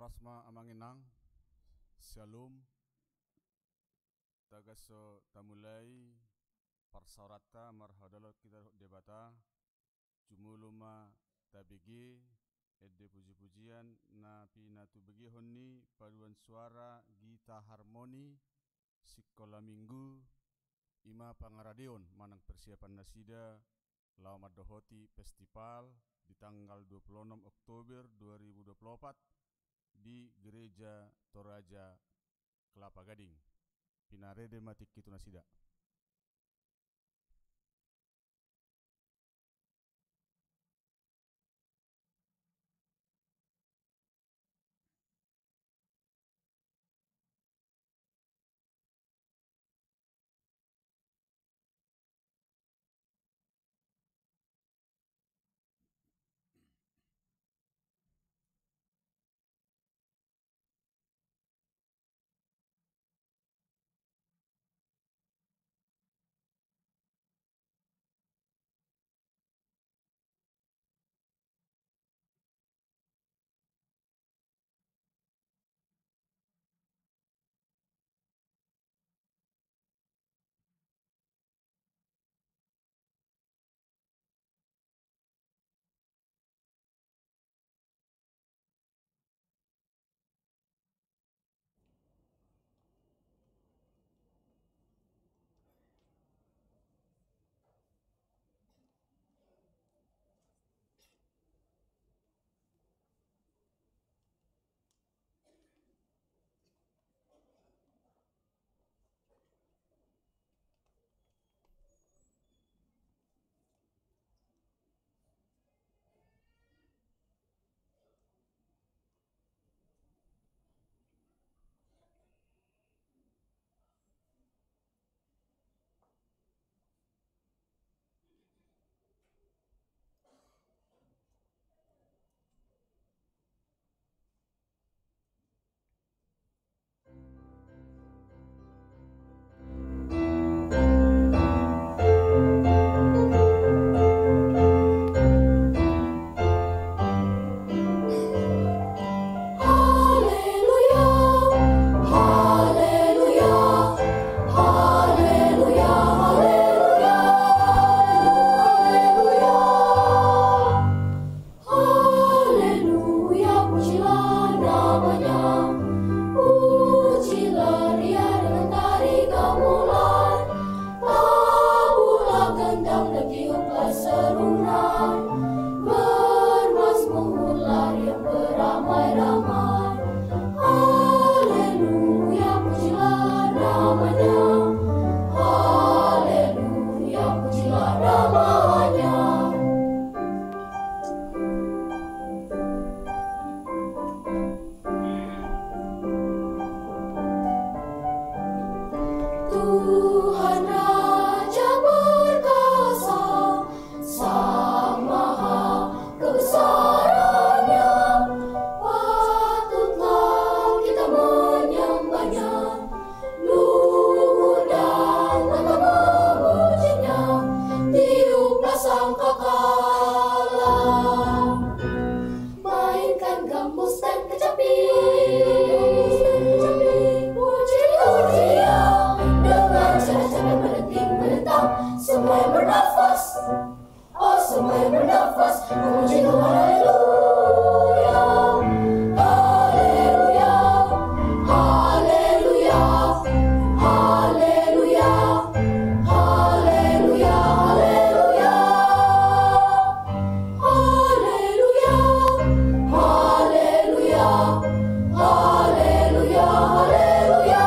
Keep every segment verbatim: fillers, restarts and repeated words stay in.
Horas ma amang inang, syalom. Tagan so tamulai parsaoranta marhaholomham hita dohot Debata, jumolo ma tabege ende pujipujian na pinatubegehon ni paduan suara gita harmoni Sikola Minggu, i ma pangaradeon manang persiapan nasida laho mandohoti festival di tanggal dua puluh enam Oktober dua ribu dua puluh empat di Gereja Toraja Kelapa Gading. Pinarade ma tingki tu nasida. Haleluya, pujilah nama-Nya. Pujilah Dia dengan tari gamelan. Tabuhlah gendang dan tiuplah serunan. Bermazmurlah yang beramai-ramai. Haleluya, pujilah nama-Nya. Haleluya, pujilah nama-Nya. Tuhan Raja perkasa, Sang Maha kebesaran-Nya, patutlah kita menyembah-Nya. Luhur dan tata memuji-Nya, tiuplah sangkakala. Mainkan gambus dan kecapi. Puji-pujian dengan cara-cara mendenting, menentang. Semua yang bernafas, oh, semua yang bernafas, memuji Tuhan, haleluya. Haleluya, haleluya, haleluya, haleluya, haleluya. Haleluya, haleluya, haleluya, haleluya.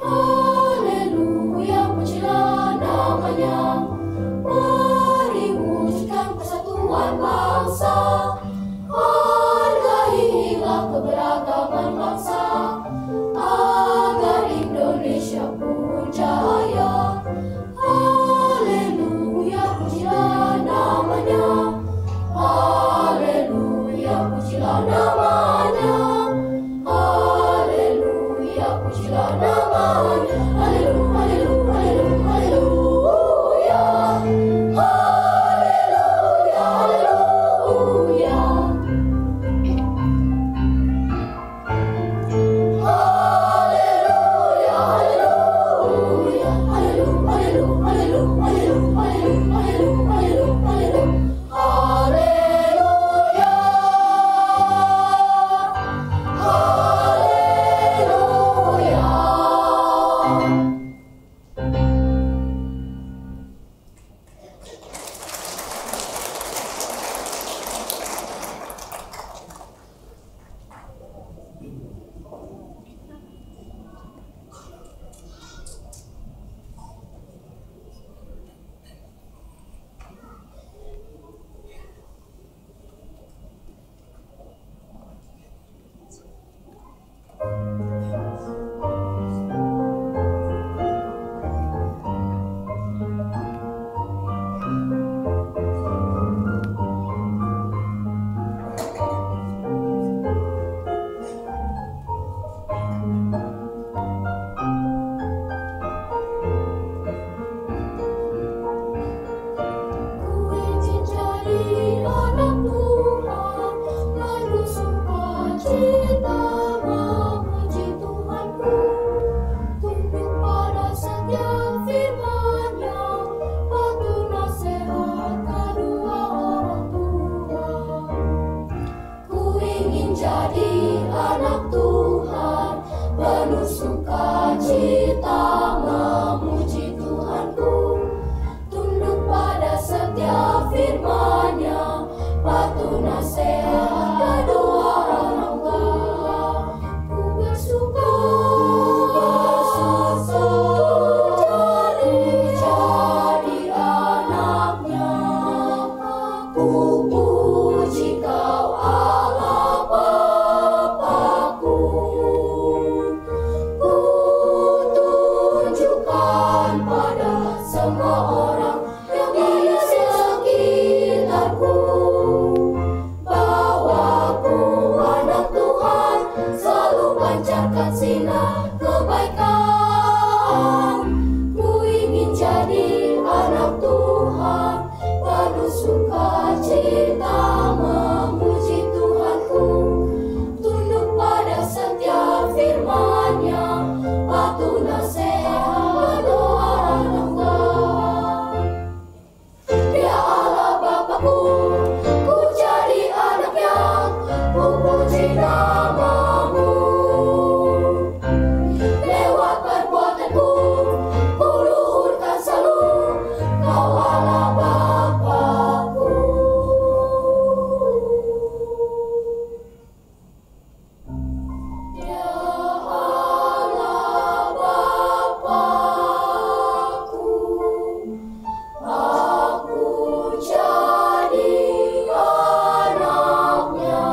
Haleluya, pujilah nama-Nya. Mari wujudkan persatuan bangsa. Hargailah keberagaman bangsa. Agar Indonesia pun jaya. Haleluya, pujilah nama-Nya. Haleluya, pujilah nama-Nya. Haleluya, pujilah nama-Nya. Haleluya, haleluya, haleluya, haleluya. Haleluya, haleluya. Kita memuji Tuhanku, tunduk pada setiap firman-Nya, patuh nasihat kedua orang tua. Ku ingin jadi anak Tuhan, penuh sukacita memuji Tuhanku. Tunduk pada setiap firman-Nya, patuh nasihat kedua orang tua. Ku bersyukur, bersyukur jadi, jadi anak-Nya. Ku puji Kau Allah Bapa-Ku. Ku tunjukkan pada semua orang yang di sekitarku bahwa ku anak Tuhan, selalu pancarkan sinar kebaikan. Ku ingin jadi anak Tuhan, penuh sukacita memuji Tuhanku. Tunduk pada setiap firman-Nya, patuh nasihat kedua orang tua. Ya Allah Bapa-Ku, ku jadi anak-Nya, ku puji nama-Mu. Lewat perbuatanku, ku luhurkan selalu Kau Allah Bapa-Ku. Ya Allah Bapa-Ku, aku jadi anak-Nya.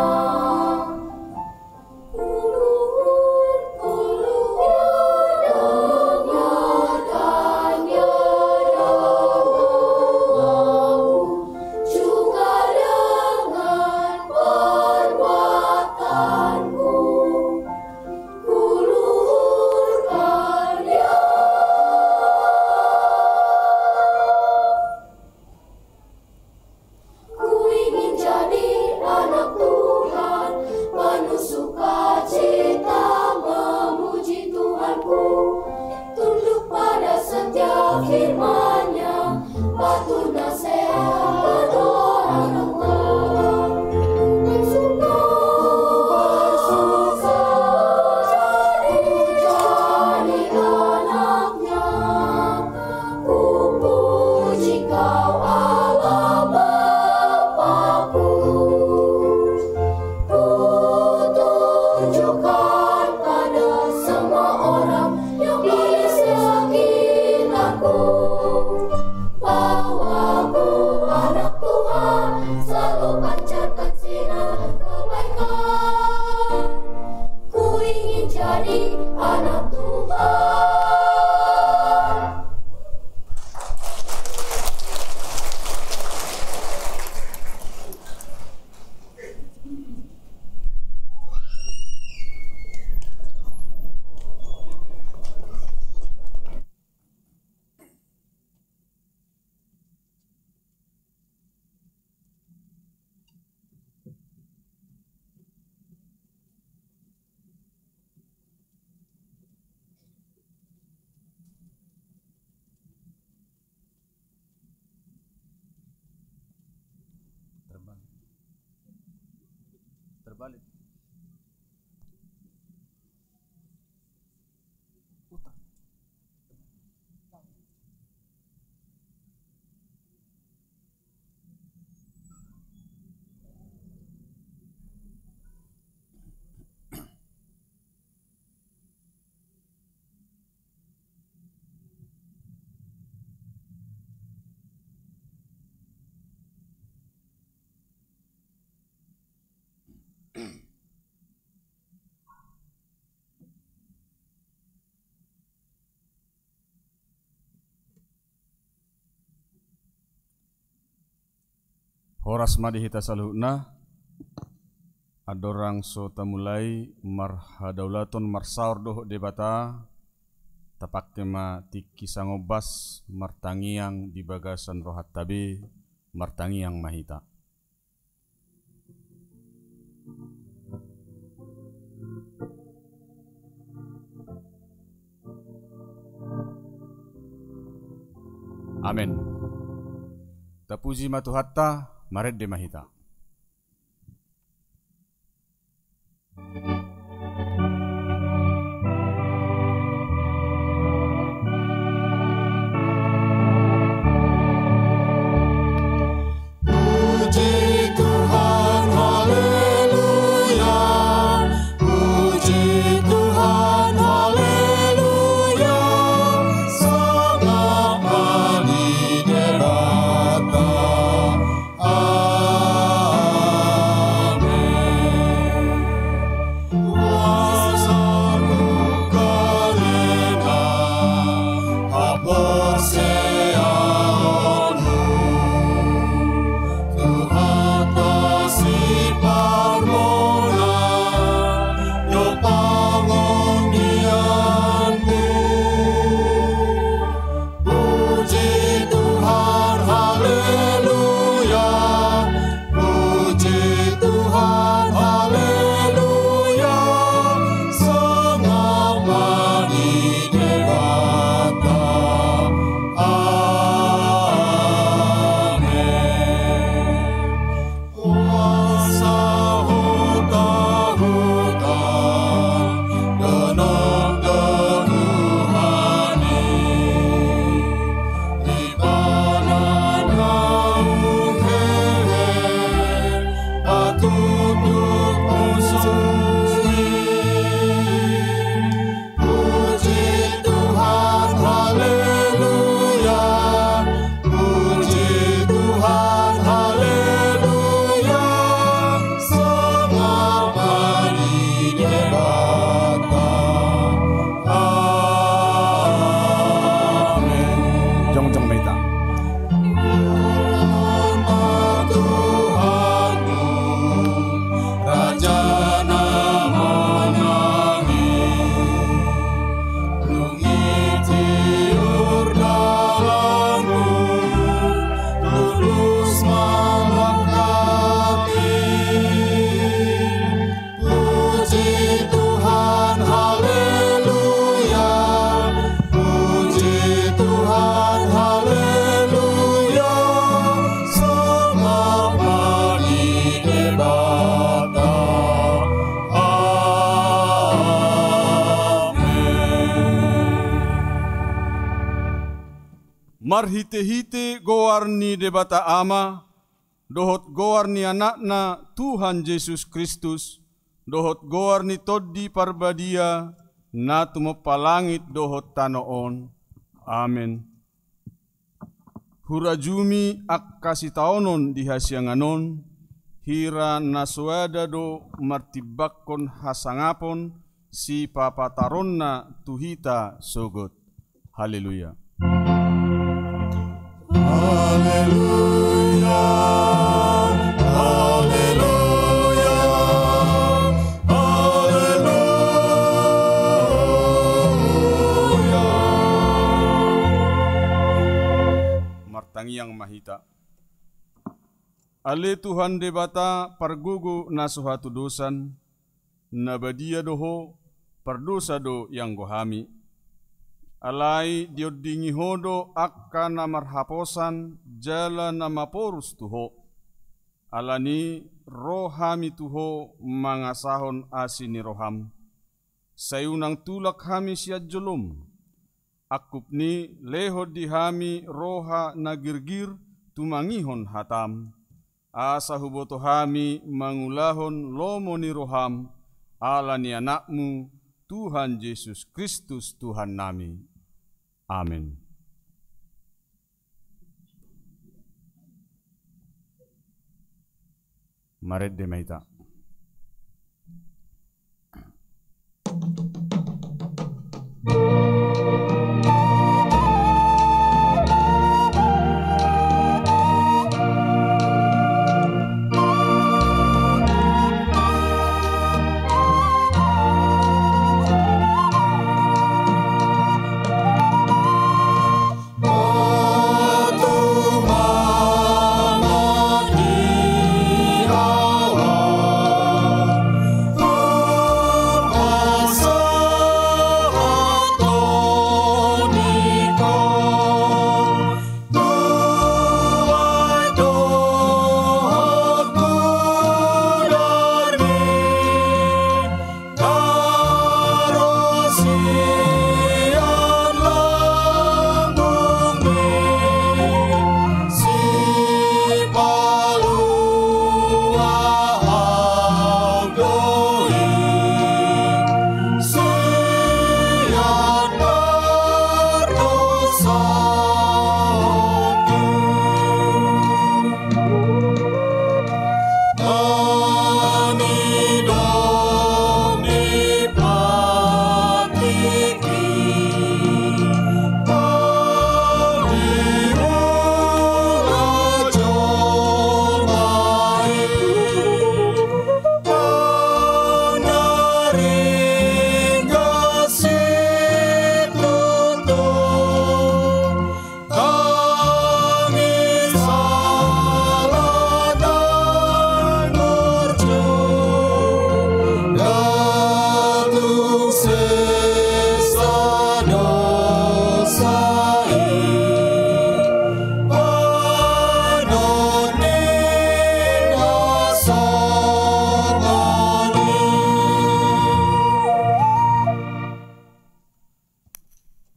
Ku ingin jadi anak Tuhan, penuh sukacita memuji Tuhanku. Tunduk pada setiap firman-Nya, patuh nasihat kedua orang tua. Bersyukur, bersyukur jadi anak-Nya. Ku puji Kau Allah Bapa-Ku. Ku tunjukkan pada semua orang yang di sekitarku bahwa ku anak Tuhan, selalu pancarkan sinar kebaikan. Ku ingin jadi anak Tuhan. Terbalik. Terbalik. Putar. Horas ma di hita saluhutna. Andorang so tamulai marhadaulaton marsaor dohot Debata, tapangke ma tingki sangombas martangiang di bagasan rohanta be. Martangiang ma hita. Amen. Tapuji ma Tuhanta, marende ma hita. Puji Tuhan, haleluya. Puji Tuhan, haleluya. Sangap ma di Debata. Amen. Kuasa nangkaningan haporseaonmu, Tuhanta siparmonang do pangonianmu. Puji Tuhan, haleluya. Puji Tuhan, haleluya. Sangap ma di Debata. Amen. Kuasa huta-huta, donok do Tuhan i. Dipanana hehe patuduhon suhi. Puji Tuhan, haleluya. Puji Tuhan, haleluya. Sangap ma di Debata. Amen. Jongjong ma hita. Tuhanmu, Raja na manang i. Nunga tiur dalanmu, lulus ma langkam i. Puji Tuhan, haleluya. Puji Tuhan, haleluya. Sangap ma di Debata. Amen. Marhite-hite goar ni Debata Ama, dohot goar ni Anakna Tuhan Jesus Kristus, dohot goar ni Tondi Parbadia, na tumompa langit dohot tano on. Amen. Hurajumi angka sitaonon di hasiangan on, hira na soada do martimbangkon hasangapon sipapataronna tu hita sogot. Haleluya. Haleluya. Haleluya. Haleluya. Martangiang ma hita. Ale Tuhan Debata pargogo na so hatudosan, na badia do Ho, pardosa do ianggo hami. Alai diondingi Ho do angka na marhaposan jala na maporus tu Ho. Alani ro hami tu Ho mangasahon asi ni roham. Sai unang tulak hami sian jolom. Angkup ni lehon di hami roha na girgir tumangihon hatam. Asa huboto hami mangulahon lomo ni roham, ala ni Anakmu, Tuhan Jesus Kristus, Tuhannami. Amen. Marende ma hita.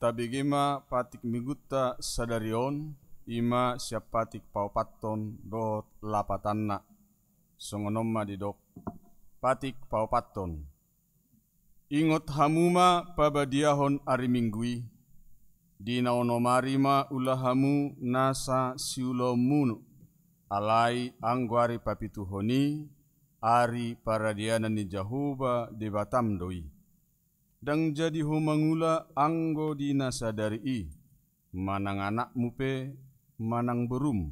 Tabege ma patik Minggunta sadari on, i ma sian patik paopathon dohot lapatanna. Songon on ma didok patik paopathon. Ingot hamu ma pabadiahon ari Minggu i, di na onom ari ma ula hamu nasa siulaonmuna, alai anggo ari papituhon i, ari paradianan ni Jahowa Debatam do i. Ndang jadi ho mangula anggo di na sadari i, manang anakmu pe, manang borum,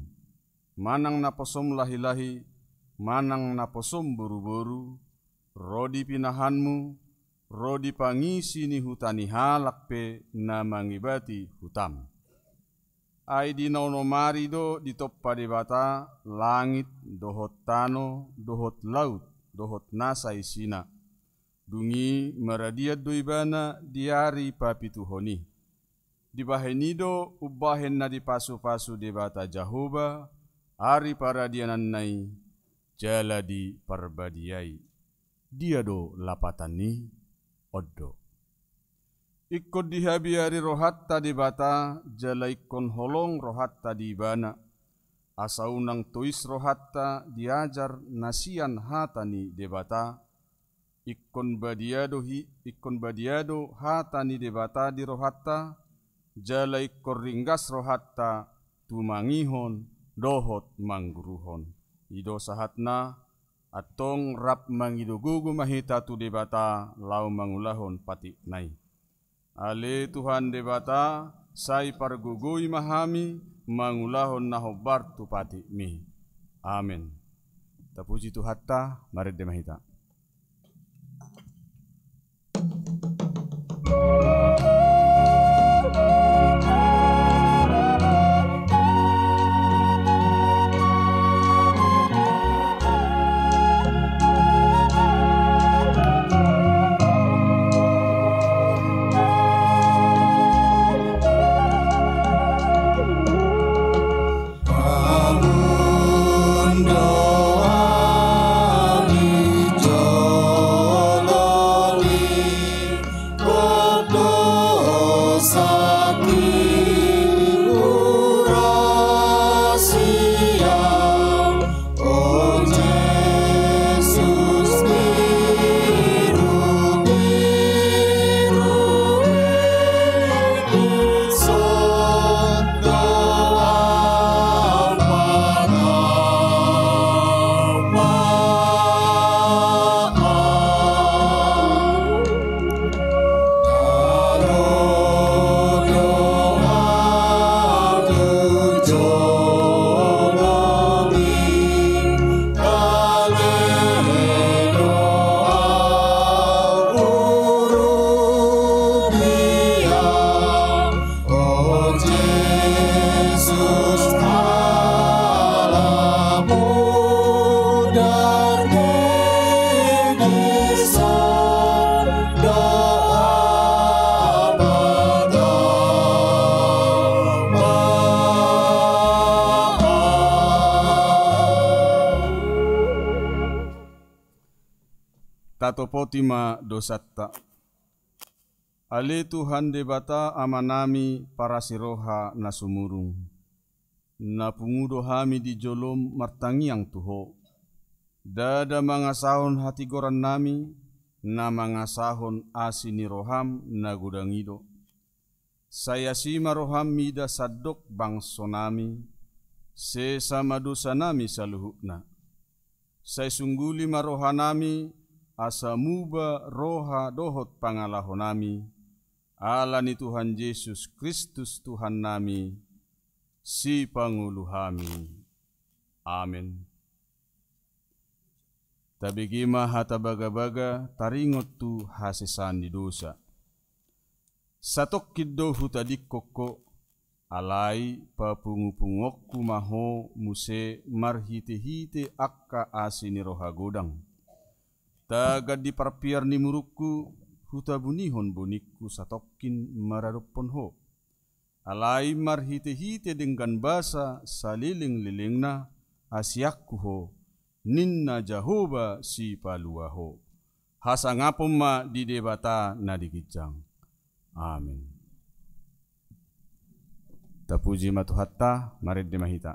manang naposom lahilahi, manang naposom boruboru, ro di pinahanmu, ro di pangisi ni huta ni halak pe na mangibati hutam. Ai di na onom ari do ditompa Debata langit dohot tano dohot laut dohot nasa isina. Dung i maradian do ibana di ari papituhon i. Dibahen i do umbahen na dipasupasu Debata Jahowa ari paradiananna i jala diparbadiai. Dia do lapatan ni on do. Ingkon dihabiari rohanta Debata, jala ingkon holong rohanta di Ibana. Asa unang tois rohanta diajar na sian hata ni Debata. Ingkon badia do hi, ingkon badia do hata ni Debata di rohanta, jala ingkon ringgas rohanta tumangihon dohot mangguruhon. I do sahatna, antong rap mangido gogo ma hita tu Debata laho mangulahon patikna i. Ale Tuhan Debata, sai pargogoi ma hami mangulahon na hombar tu patikmi. Amen. Tapuji Tuhanta, marende ma hita. Tatopoti ma dosanta. Ale Tuhan Debata Amanami parasi roha na sumurung, na pungu do hami di jolom martangiang tu Ho. Ndada mangasahon hatigorannami, na mangasahon asi ni roham na godang i do. Sai asi ma roham mida sandok bangsonami, sesa ma dosanami saluhutna. Sai sungguli ma rohanami, asa muba roha dohot pangalahonami, ala ni Tuhan Jesus Kristus Tuhannami, Sipangolu hami. Amen. Tabege ma hata bagabaga taringot tu hasesaan ni dosa. Satongkin do hutadingkon ho, alai papungupunguonku ma ho muse marhitehite angka asi ni roha godang. Tagan di parpiar ni murungku, hutabunihon boningku satongkin maradophon ho. Alai marhitehite denggan basa salelenglelengna, asianku ho, ninna Jahowa Sipalua ho. Hasangapon ma di Debata na di ginjang. Amen. Tapuji ma Tuhanta, marende ma hita.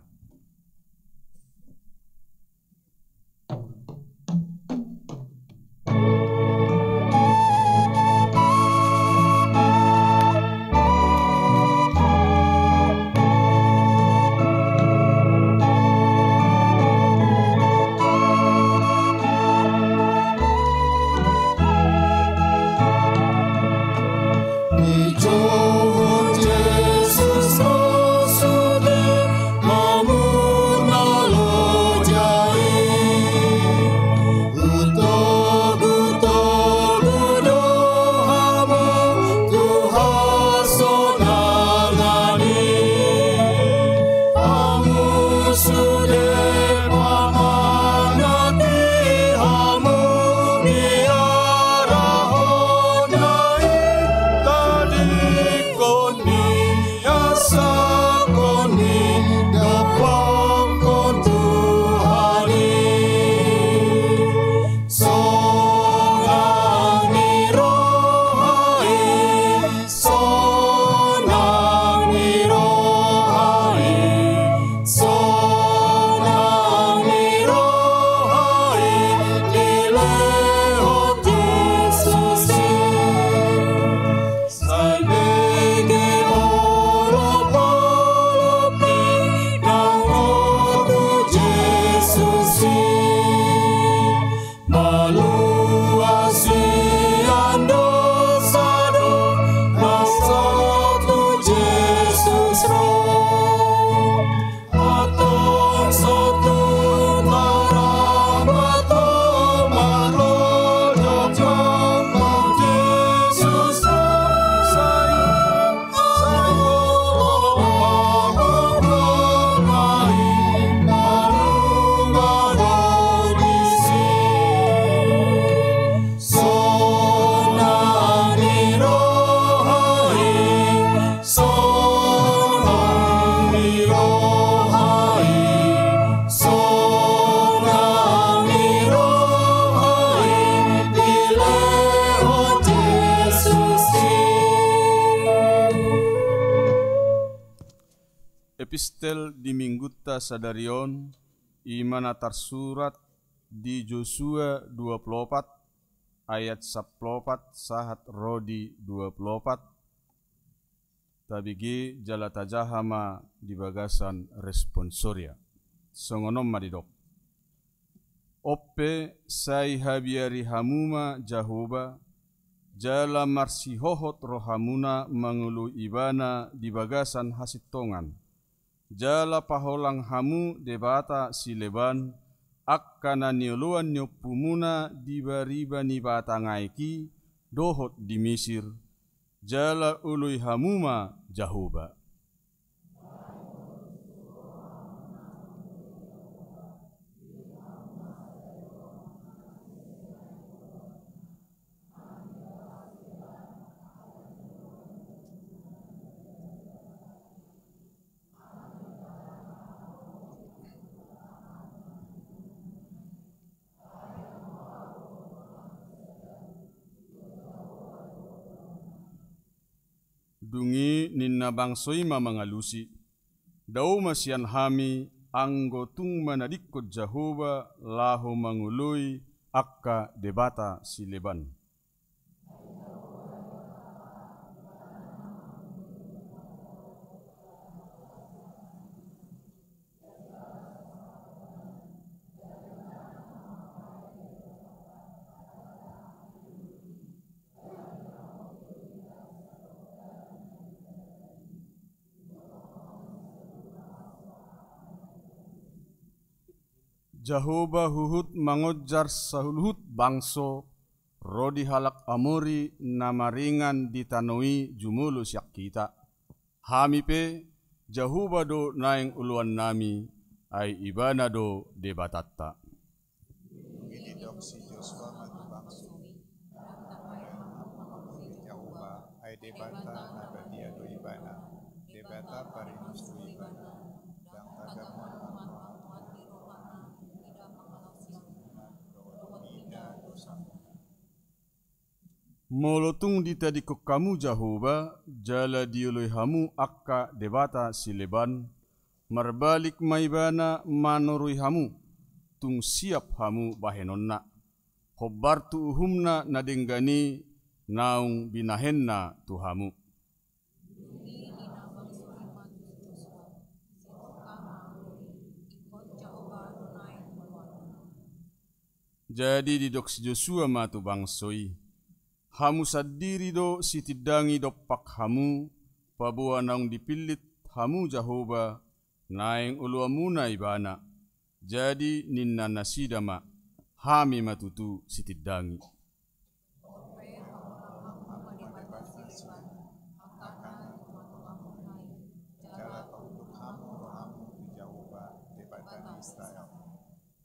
Epistel di minggunta sadari on, i ma na tarsurat di Josua dua pulu opat ayat sampulu opat sahat ro di dua pulu opat. Tabege jala tajaha ma di bagasan responsoria. Songon on ma didok. On pe sai habiari hamu ma Jahowa, jala marsihohot rohamuna mangoloi Ibana di bagasan hasintongan. Jala paholang hamu debata sileban, angka na nioloan ni ompumuna di bariba ni batang aek i dohot di Misir, jala oloi hamu ma Jahowa. Dung i ninna bangso i ma mangalusi: Dao ma sian hami, anggo tung manadingkon Jahowa laho mangoloi angka debata sileban. Jahowa huhut mangonjar saluhut bangso ro di halak Amori na maringan di tano i jumolo sian hita. Hami pe, Jahowa do naeng oloannami, ai Ibana do Debatanta. Dung i didok si Josua ma tu bangso i: Jahowa, ai Debata na badia do Ibana, Debata parinus do Ibana, ndang tagamon hamu dohot mida dosamu. Molo tung ditadingkon hamu Jahowa, jala dioloi hamu angka debata sileban, marbalik ma ibana manoroi hamu, tung siap hamu bahenonna. Hombar tu uhumna na denggan i naung binahenna tu hamu. Jadi didok si Josua ma tu bangso i: Hamu sandiri do sitindangi dompak hamu, paboa naung dipillit hamu Jahowa, naeng oloanmuna ibana. Jadi ninna nasida ma: Hami ma tutu sitindangi.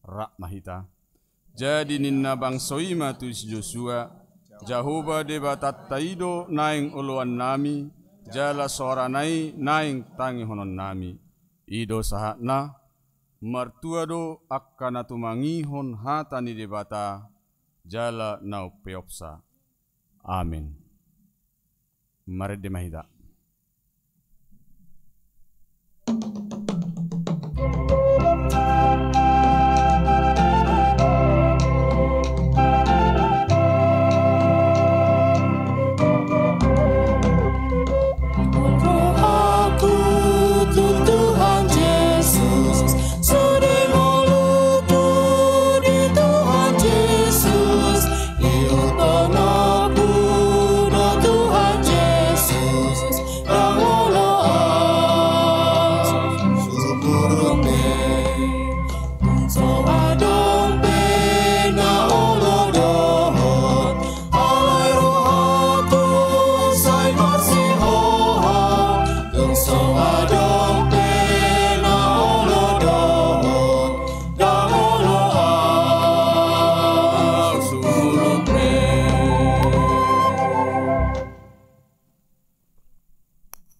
Rap ma hita. Jadi ninna bangso i ma tu si Josua: Jahowa Debatanta i do naeng oloannami, jala soarana i naeng tangihononnami. I do sahatna. Martua do angka na tumangihon hata ni Debata jala na umpeopsa. Amen. Marende ma hita. Rohangku tu Tuhan Jesus, sude ngolungku di Tuhan Jesus, ihut panganku do Tuhan Jesus, ndang oloan sumurung be. Tung so adong pe na olo dohot, alai rohangku sai marsihohot. Tung so adong pe na olo dohot, ndang olo au sumurung be.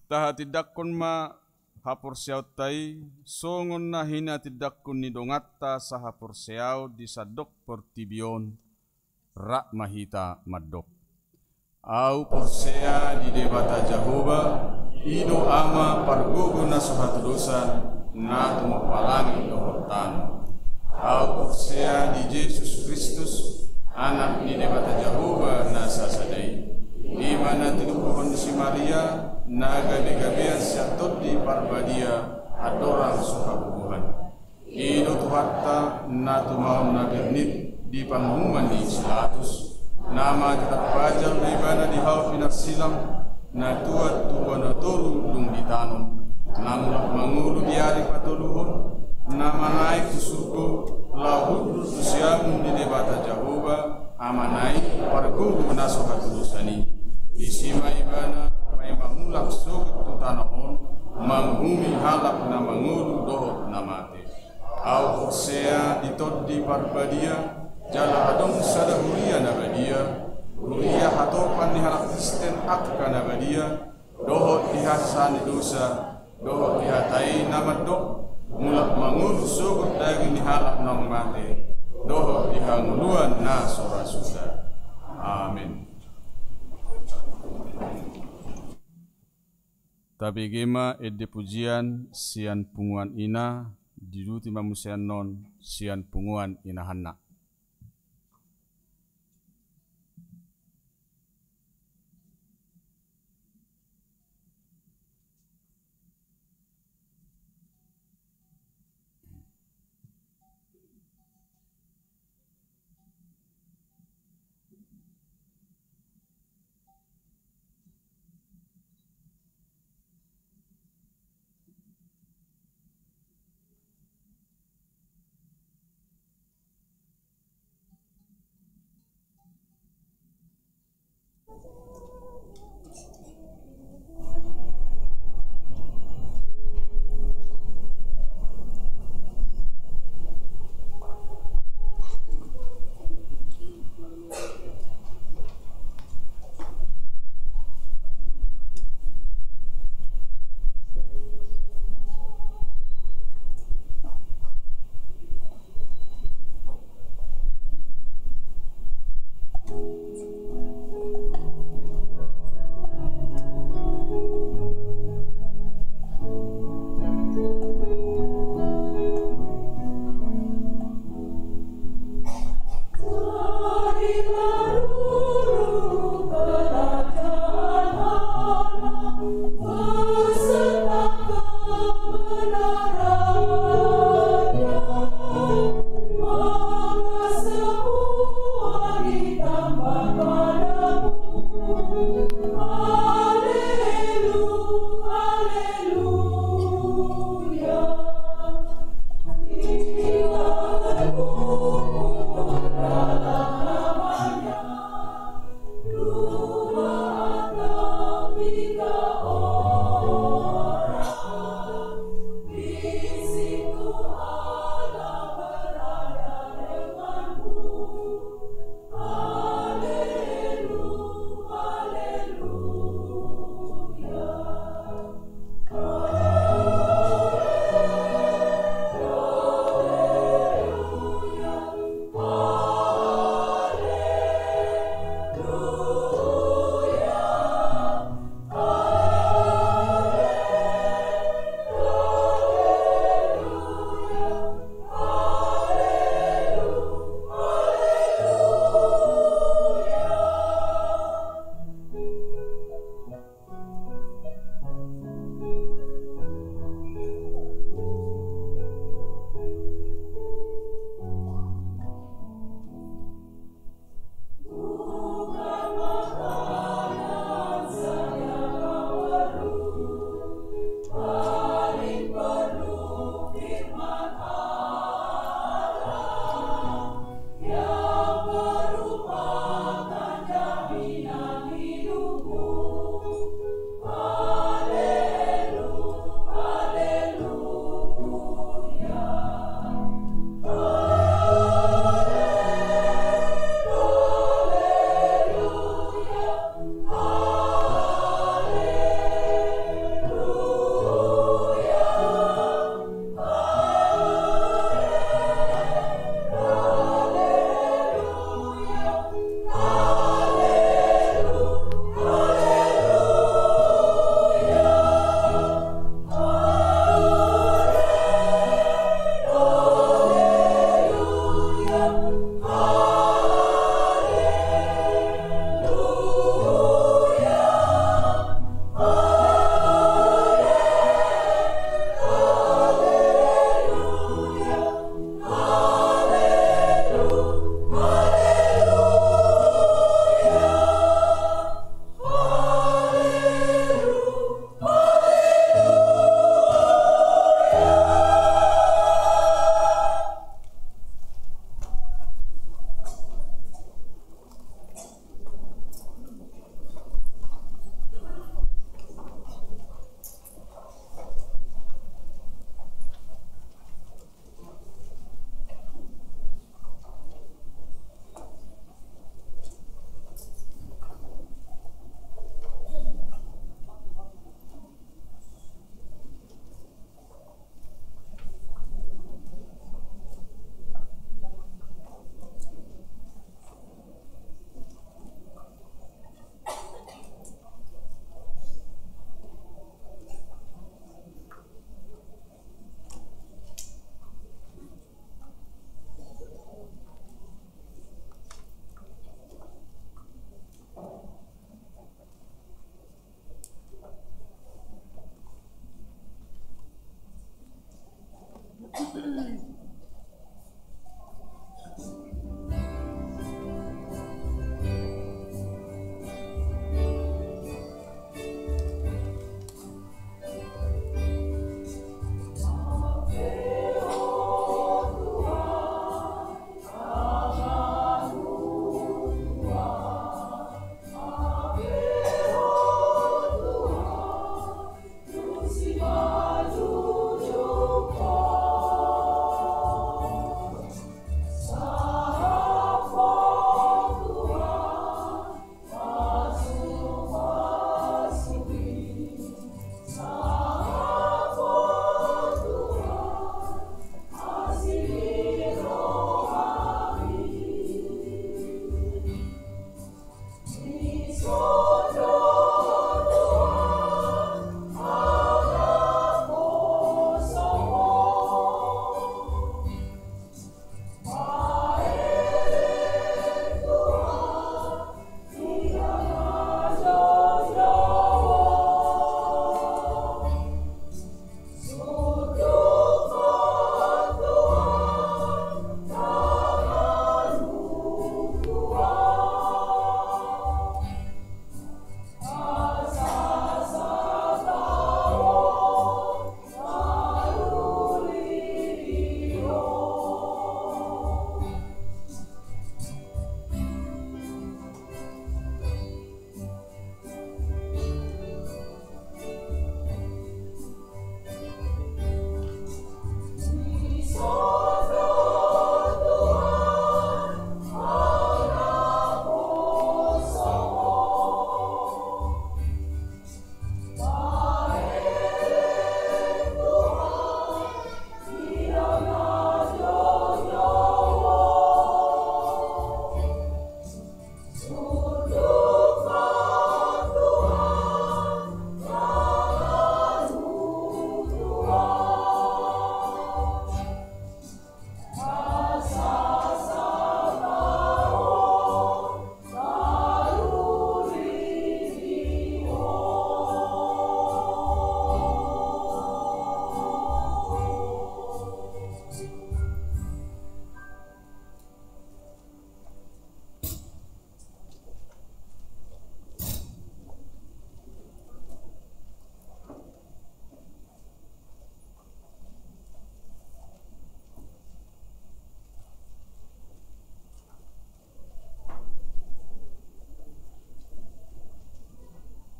Tahatindangkon ma haporseaonta i, songon na hinatindangkon ni donganta sahaporseaon di sandok portibi on, rap ma hita mandok. Au porsea di Debata Jahowa, i do Ama pargogo na so hatudosan, na tumompa langit dohot tano. Au porsea di Jesus Kristus, Anak ni Debata Jahowa na sasada i. I ma na tinubuhon si Maria, na gabegabean sian Tondi Parbadia, andorang so habubuhan. I do Tuhanta, na tumaon na bernit di panguhuman ni si Pilatus, na mate tarpajal do ibana di hau pinarsilang, na tuat tu banua toru dung ditanom, na mulak mangolu di ari patoluhon, na manaek tu surgo, laho hundul tu siamun ni Debata Jahowa, Amana i pargogo na so hatudosan i. Disi ma ibana paima mulak sogot tu tano on, manguhumi halak na mangolu dohot na mate. Au porsea di Tondi Parbadia, jala adong sada huria na badia, huria hatopan ni halak Kristen angka na badia, dohot di hasesaan ni dosa, dohot di hata i na mandok, mulak mangolu sogot daging ni halak naung mate, dohot di hangoluan na so ra suda. Amen. Tabege ma ende pujian sian punguan ina, diuduti ma muse annon sian punguan inahanna.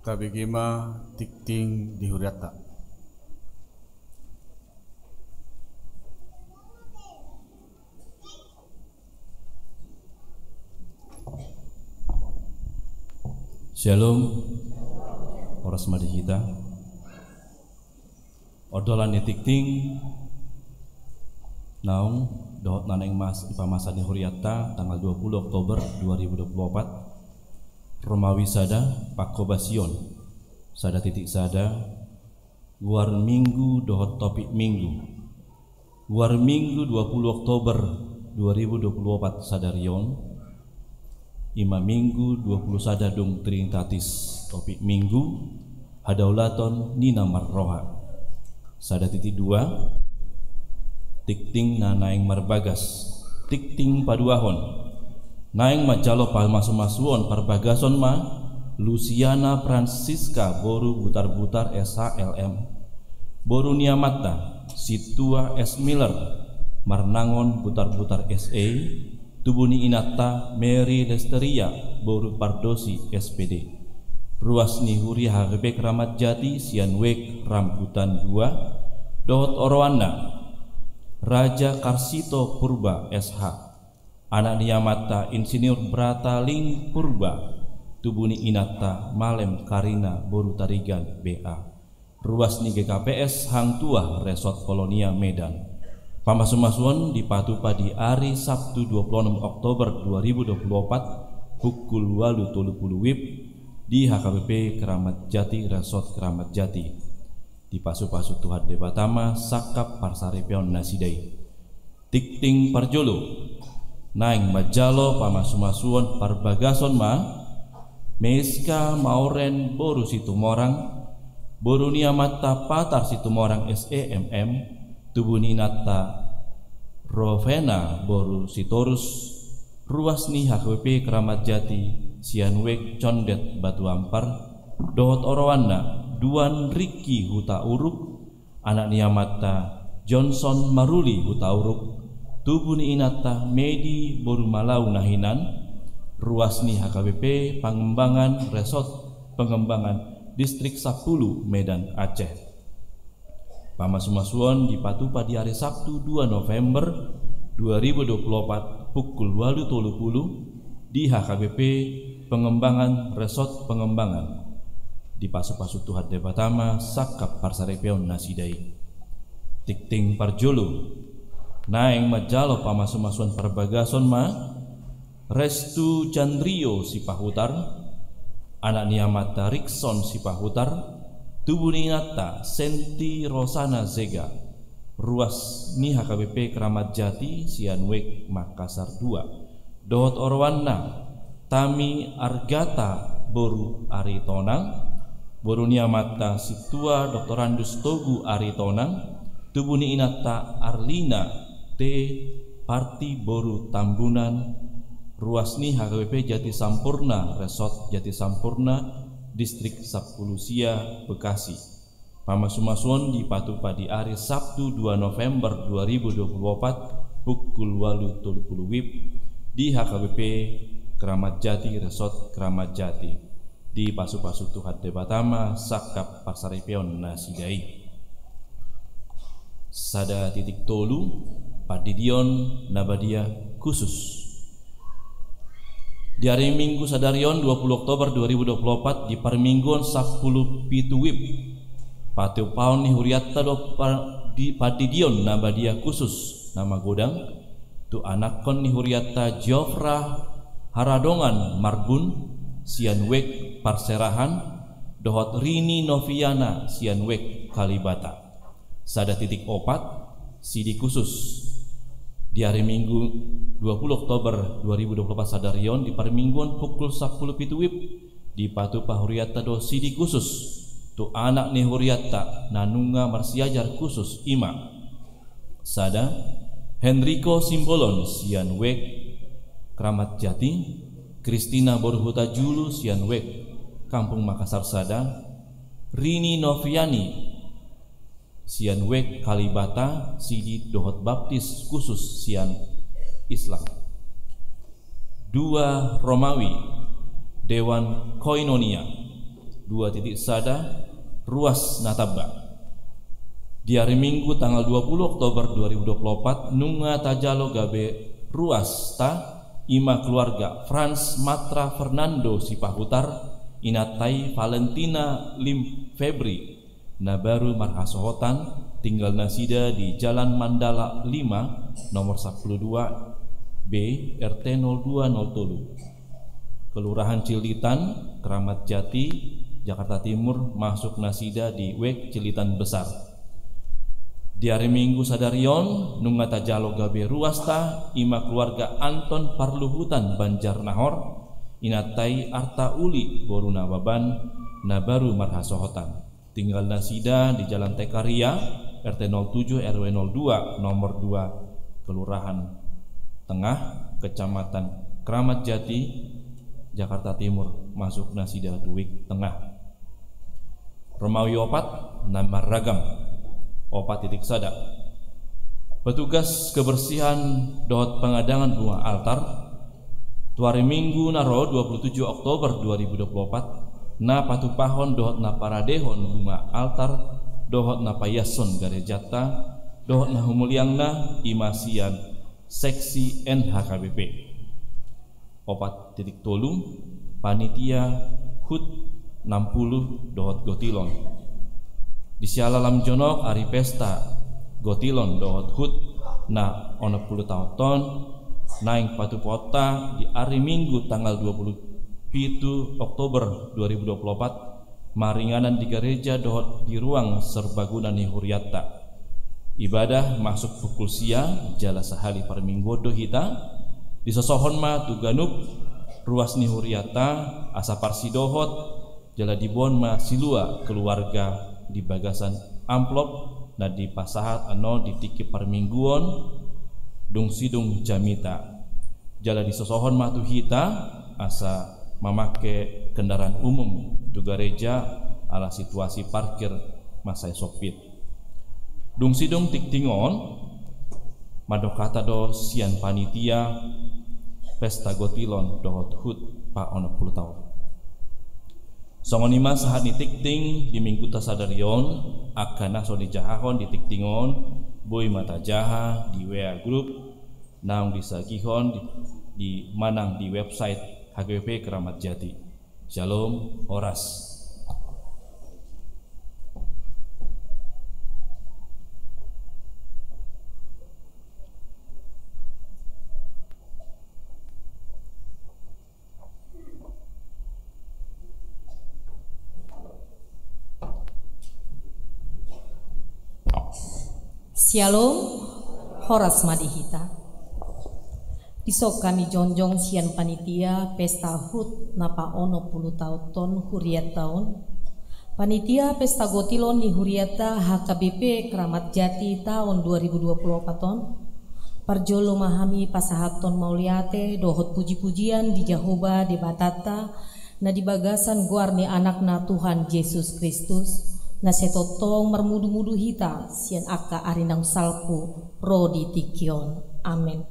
Tabege ma tingting di hurianta. Syalom. Horas ma di hita. Ondolan ni tingting naung dohot na naeng mas-, dipamasa ni hurianta tanggal dua puluh Oktober dua ribu dua puluh opat. Romawi sada, pangkobasion. Sada titik sada, goar Minggu dohot topik Minggu. Goar Minggu dua puluh Oktober dua ribu dua puluh opat sadari on, ima Minggu dua puluh sada dung Trinitatis. Topik Minggu, hadaulaton ni na marroha. Sada titik dua, tingting na naeng marbagas. Tingting paduahon. Naeng manjalo pamasumasuon parbagason ma Luciana Francisca boru Butarbutar S H L M, boru ni amanta Sintua S Miller, marnangon Butarbutar S A, tubu ni inanta Mary Lesteria boru Pardosi S P D. Ruas ni huria H K B P Kramat Jati sian Wijk Rambutan dua, dohot oroanna Raja Karsito Purba S H, anak ni amanta Insinyur Brata Ling Purba, tubu ni inanta Malem Karina boru Tarigan B A. Ruas ni G K P S Hang Tuah, Resort Kolonia, Medan. Pamasumasuon dipatupa di ari Sabtu dua puluh onom Oktober dua ribu dua puluh opat, pukul ualu tolu pulu WIB, di H K B P Kramat Jati, Resort Kramat Jati. Dipasupasu Tuhan Debata ma sangkap parsaripeon nasida i. Tingting parjolo, naeng manjalo pamasumasuon parbagason ma Meiska Maoren boru Situmorang, boru ni amanta Patar Situmorang S E M M, tubu ni inanta Rovena boru Sitorus, ruas ni H K B P Kramat Jati sian Wijk Condet Batu Ampar, dohot oroanna Duan Riki Hutauruk, anak ni amanta Johnson Maruli Hutauruk, tubu ni inanta Medi boru Malau Nahinan, ruas ni H K B P Pangembangan, Resort Pengembangan, Distrik Sampulu, Medan, Aceh. Pamasumasuon dipatupa di ari Sabtu dua November dua ribu dua puluh opat, pukul ualu tolu pulu, di H K B P Pengembangan, Resort Pengembangan. Dipasupasu Tuhan Debata ma sangkap parsaripeon nasida i. Tingting parjolo, naeng manjalo pamasumasuon parbagason ma Restu Jandrio Sipahutar, anak ni amanta Rikson Sipahutar, tubu ni inanta Senti Rosana Zega, ruas ni H K B P Kramat Jati sian Wijk Makassar dua, dohot oroanna Tami Argata boru Aritonang, boru ni amanta Sintua Doktorandus Togu Aritonang, tubu ni inanta Arlina T Parti boru Tambunan, ruas ni H K B P Jati Sampurna, Resort Jati Sampurna, Distrik Sampulu Sia, Bekasi. Pamasumasuon dipatupa di ari Sabtu dua November dua ribu dua puluh opat, pukul ualu tolu pulu WIB, di H K B P Kramat Jati, Resort Kramat Jati. Dipasupasu Tuhan Debata ma sangkap parsaripeon nasida i. Sada titik tolu, pandidion na badia khusus. Di ari Minggu sadari on, dua puluh Oktober dua ribu dua puluh opat, di parmingguon sampulu pitu WIB, patupaon ni hurianta do pa-, di pandidion na badia khusus na magodang tu anakkon ni hurianta Geofra Haradongan Marbun sian Wijk Parserahan, dohot Rini Noviana sian Wijk Kalibata. Sada titik opat, sidi khusus. Di ari Minggu dua puluh Oktober dua ribu dua puluh opat sadari on, di parmingguon pukul sampulu pitu WIB, dipatupa hurianta do sidi khusus tu anak ni hurianta na nunga marsiajar khusus, ima: sada, Henrico Simbolon sian Wijk Kramat Jati, Kristina boru Hutajulu sian Wijk Kampung Makassar sada, Rini Noviani sian Wijk Kalibata, sidi dohot baptis khusus sian Islam. Dua, Romawi, Dewan Koinonia, Dua titik sada, ruas na tamba. Di ari Minggu tanggal dua puluh Oktober dua ribu dua puluh opat, nunga tajalo gabe ruasta, i ma keluarga Franz Matra Fernando Sipahutar, inanta i Valentina Lim Febri, na baru marhasohotan, tinggal nasida di Jalan Mandala lima, nomor sapuluh dua B, R T nol dua nol tolu. Kelurahan Cililitan, Keramat Jati, Jakarta Timur, masuk nasida di W E K Cililitan Besar. Di ari Minggu sadari on, nunga tajalo gabe ruasta, i ma keluarga Anton Parluhutan Banjarnahor, inanta i Arta Uli boru Nababan, na baru marhasohotan. Tinggal nasida di Jalan Tekaria, R T nol tujuh R W nol dua, nomor dua, Kelurahan Tengah, Kecamatan Keramat Jati, Jakarta Timur, masuk nasida tu W E K Tengah. Romawi opat, na marragam, opat titik sada. Petugas kebersihan dohot pengadangan bunga altar, tu ari Minggu na ro dua puluh tujuh Oktober dua ribu dua puluh opat, na patupahon dohot na paradehon bunga altar, dohot na paiashon garejanta, dohot na humaliangna, i ma sian seksi N H K B P. Opat titik tolu, panitia HUT enam puluh dohot Gotilon. Di siala lam jonok ari pesta Gotilon dohot HUT na onom puluh taon on, naeng patupaonta di ari Minggu tanggal dua puluh pitu Oktober dua ribu dua puluh opat, maringanan di gareja dohot di ruang serbaguna ni hurianta. Ibadah masuk pukul sia, jala sahali parmingguon do hita, disosohon ma tu ganup ruas ni hurianta, asa parsidohot, jala diboan ma silua keluarga di bagasan amplop na dipasahat annon di tingki parmingguon, dung sidung jamita. Jala disosohon ma tu hita, asa mamangke kendaraan umum tu gareja, ala situasi parkir masai sompit. Dung sidung tingting on, mandok hata do sian panitia pesta Gotilon dohot HUT paonom puluh taon. Songon i ma sahat ni tingting di Mingguta sadari on, angka na so dijahahon di tingting on, boi ma tajaha di W A grup, naung disagihon di, di manang di website H K B P Keramat Jati. Shalom, horas. Shalom, horas ma di hita. Dison hami jongjong sian panitia pesta HUT na paonom puluh taon hurianta on. Panitia pesta Gotilon ni hurianta H K B P Keramat Jati taon dua ribu dua puluh opat on. Parjolo ma hami pasahathon mauliate dohot puji-pujian di Jahowa Debatanta, na di bagasan goar ni Anakna Tuhan Jesus Kristus, na sai tongtong marmudu-mudu hita sian angka ari naung salpu ro di tingki on. Amen.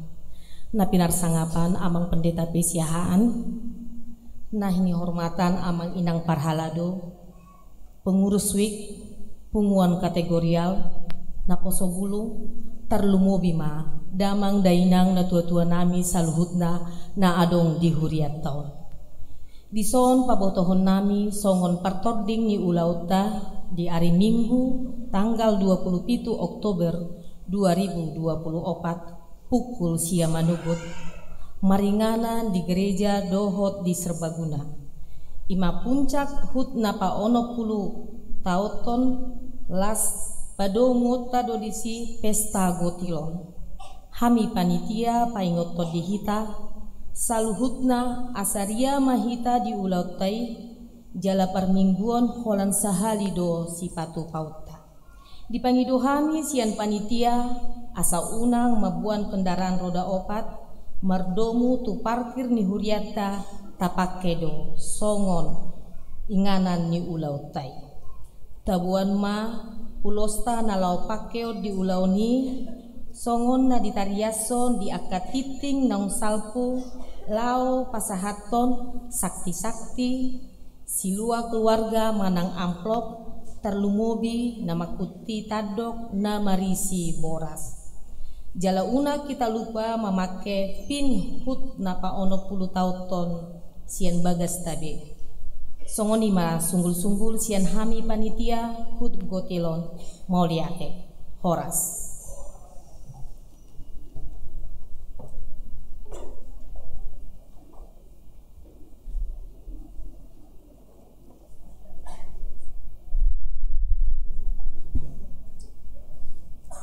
Na pinarsangapan Amang Pendeta P C H an, na hinihormatan Amang Inang Parhalado, pengurus wik, punguan kategorial, naposo bulung, tarlumobi ma damang dainang natua-tua nami saluhutna na adong di hurianta on. Dison pabotohon nami songon partording ni ulaonta di ari Minggu tanggal dua puluh pitu Oktober dua ribu dua puluh opat, pukul sia manogot, maringanan di gereja dohot di serbaguna. I ma puncak HUT na paonom puluh taon on, las padomuonta do disi pesta Gotilon. Hami panitia paingothon di hita saluhutna, asa ria ma hita di ulaonta i, jala parmingguon holan sahali do sipatupaonta. Dipangido hami sian panitia, asa unang mamboan kendaraan roda opat, mardomu tu parkir ni hurianta, tapangke do songon inganan ni ulaonta i. Taboan ma ulosta na laho pangkeon di ulaon i, songon na ditariashon di angka tingting naung salpu, laho pasahathon sakti-sakti, Silua keluarga manang amplop, tarlumobi na mangkuti tandok na marisi boras. Jala unang hita lupa mamangke pin hut na paonom pulu taonhon sian bagasta be. Songon i ma sunggul-sunggul sian hami panitia hut gotilon, mauliate. Horas.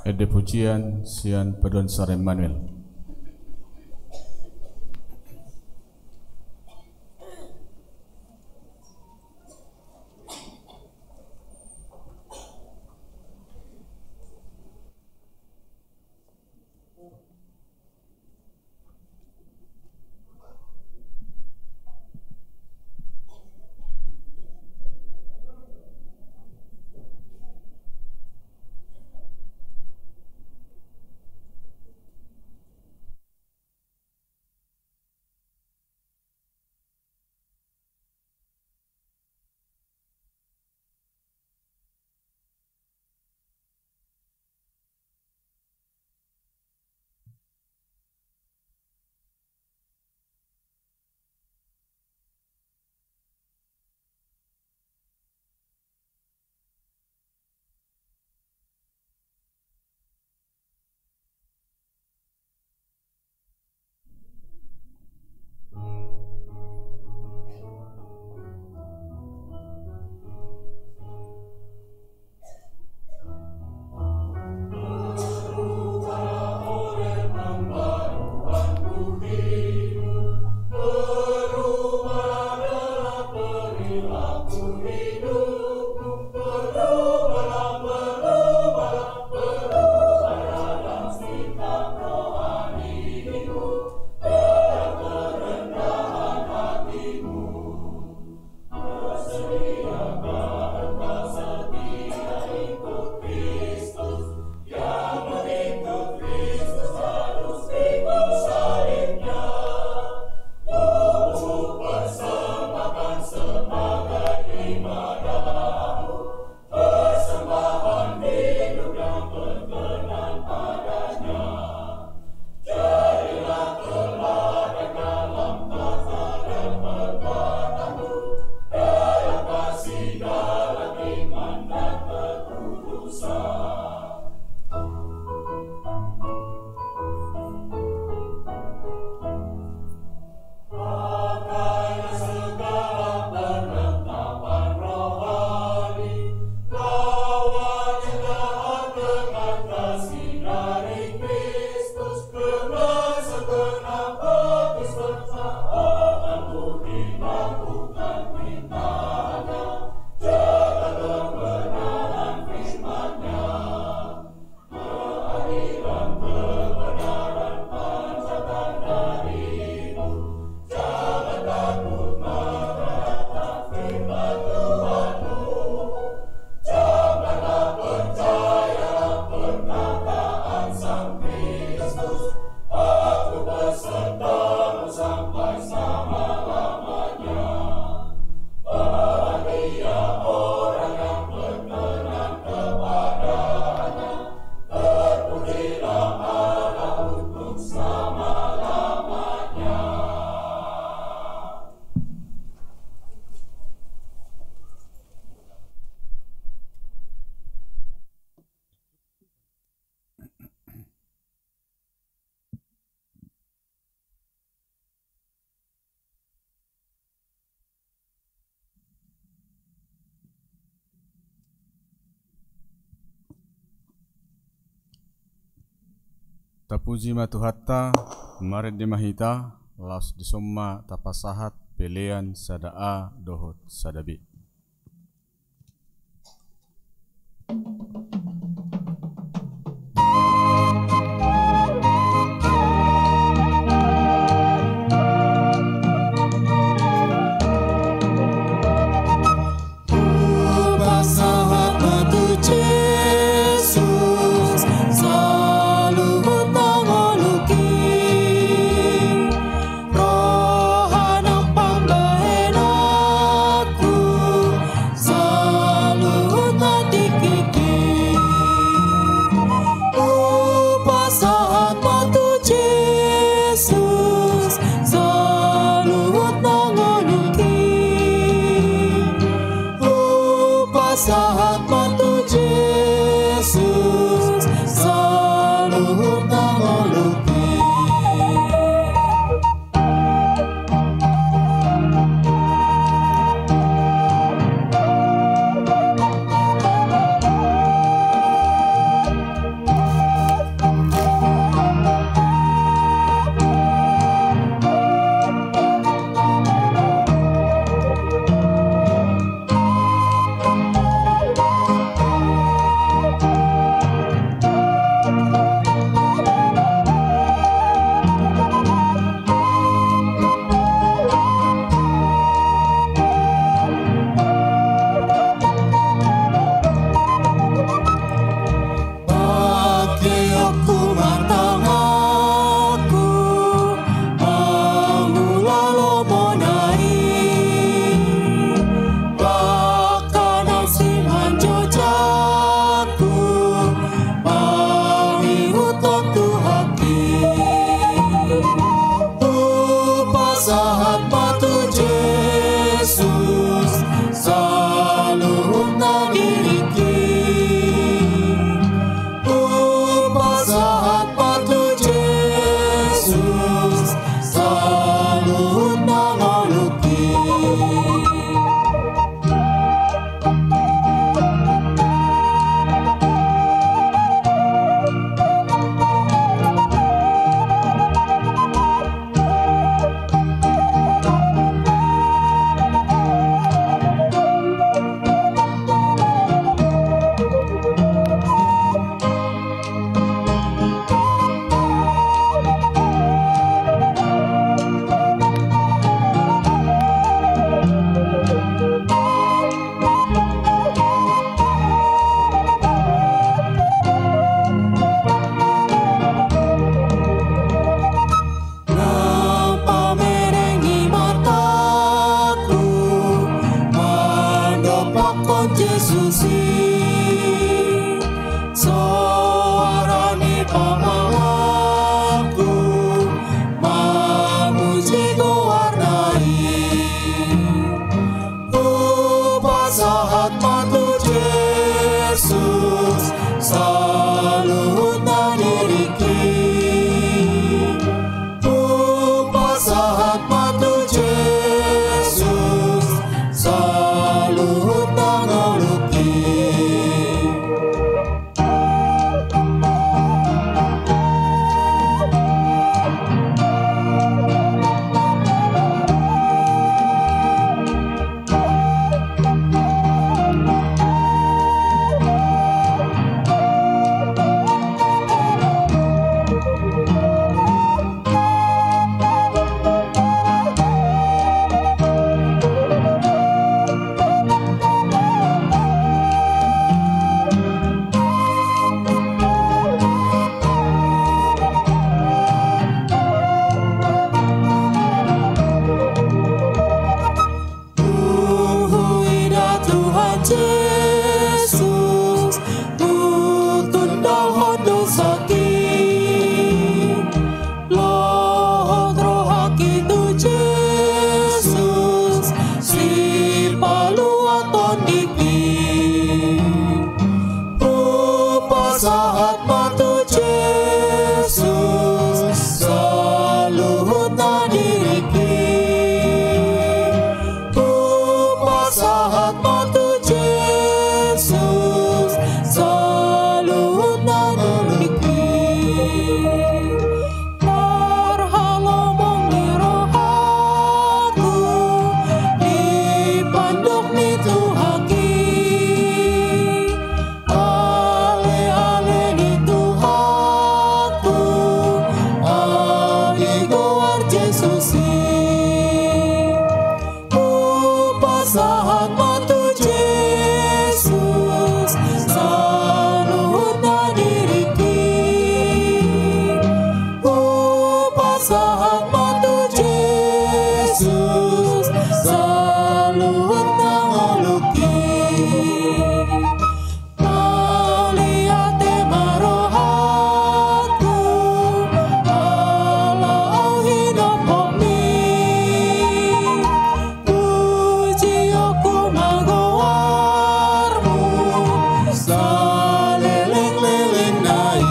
Ende pujian sian Paduan Sara Immanuel. Tapuji ma Tuhanta, marende ma hita, laos dison ma tapasahat pelean sada A dohot sada B. Hupasahat ma tu Jesus saluhut na ngolungki, roha nang pambahenanku Nang pamereng ni mataku mandompakkon Jesus i, soara ni pamanganku mamuji goarna i. Hupasahat ma tu Jesus saluhutna diringki. Hupasahat ma tu Jesus saluhutna ngolungki. Dung huida Tuhan Jesus, hutundalhon dosangki. Lohot rohangki tu Jesus, sipaluat tondingki. Hupasahat ma tu Jesus saluhutna diringki. Hupasahat ma tu Jesus saluhutna ngolungki. Marhalomong ni rohangku di pandok ni Tuhanki. Ale, ale di Tuhanku, di goar Jesus i. Hupasahat ma tu Jesus saluhutna diringki. Hupasahat ma tu Jesus saluhutna ngolungki. Mauliate ma rohangku ala Au hinompopmi. Pujionku ma goarmu salelenglelengna i.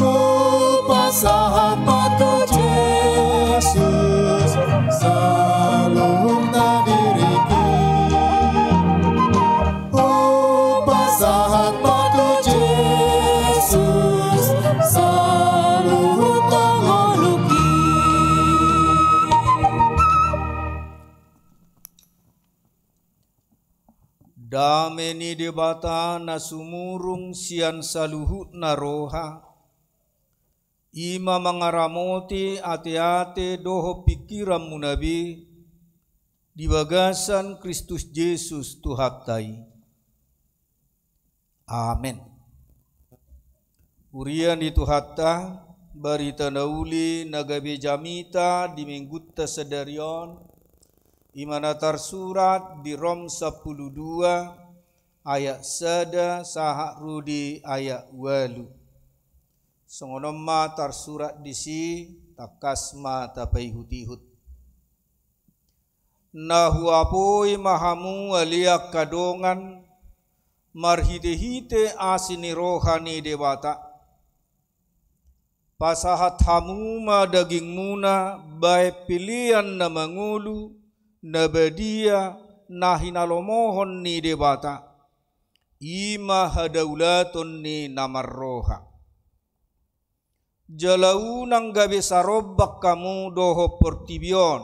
Hupasahat ma tu Jesus saluhutna diringki. Hupasahat ma tu Jesus saluhutna ngolungki. Dame ni Debata na sumurung sian saluhutna roha, i ma mangaramoti ateate dohot pingkiranmuna be di bagasan Kristus Jesus Tuhanta i. Amen. Huria ni Tuhanta, barita na uli na gabe jamita di Minggunta sadari on, i ma na tarsurat di Rom sampulu dua ayat sada sahat ro di ayat ualu. Songon on ma tarsurat disi, tangkas ma tapaihutihut. Na huapoi ma hamu ale angka dongan, marhitehite asi ni roha ni Debata, Pasahat hamu ma dagingmuna bahen pelean na mangolu, na badia, na hinalomohon ni Debata. I ma hadaulaton ni na marroha. Jala unang gabe sarombak hamu dohot portibi on.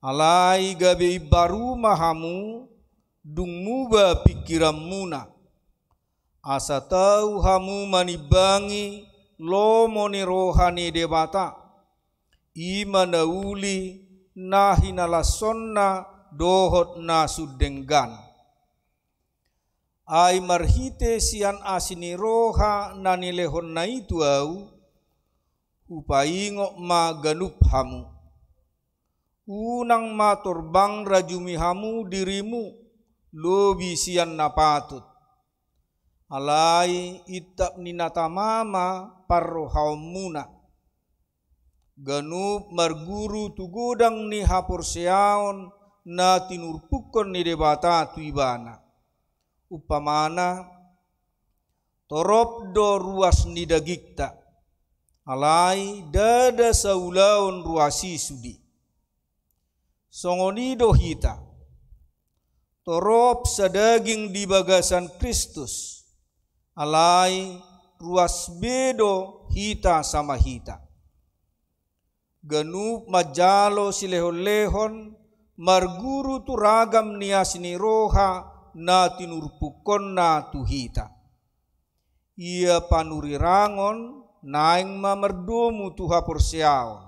Alai gabe imbaru ma hamu, dung muba pingkiranmuna. Asa tau hamu manimbangi lomo ni roha ni Debata, i ma na uli, na hinalashonna dohot na sun denggan. Ai marhite sian asi ni roha na nilehonna i tu ahu, hupaingot ma ganup hamu. Unang ma torbang rajumi hamu dirimu lobi sian na patut. Alai intap ni na tama ma parrohaonmuna. Ganup marguru tu godang ni haporseaon na tinurpukkon ni Debata tu ibana. Umpamana, torop do ruas ni dagingta, alai ndada saulaon ruas i sude. Songon i do hita, torop sadaging di bagasan Kristus, alai ruas be do hita sama hita. Ganup manjalo silehonlehon, marguru tu ragam ni asi ni roha na tinurpukkonna tu hita. Ia panurirangon naeng ma mardomu tu haporseaon.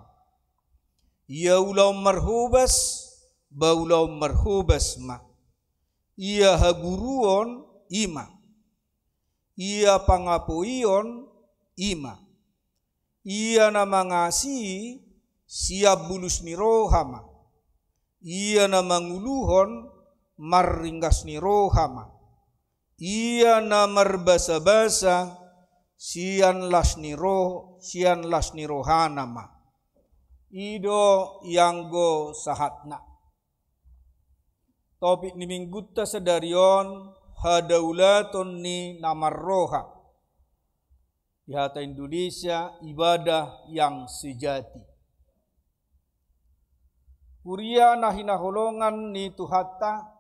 Ia ulaon marhobas, ba ulaon marhobas ma. Ia haguruon, i ma. Ia pangapoion, i ma. Ia na mangasii, sian bulus ni roha ma. Ia na manguluhon, marringgas ni roha ma. Ia na marbasabasa, sian las ni roh-, sian las ni rohana ma. I do ianggo sahatna. Topik ni minggunta sadari on, hadaulaton ni na marroha. Di hata Indonesia, ibadah yang sejati. Huria na hinaholongan ni Tuhanta,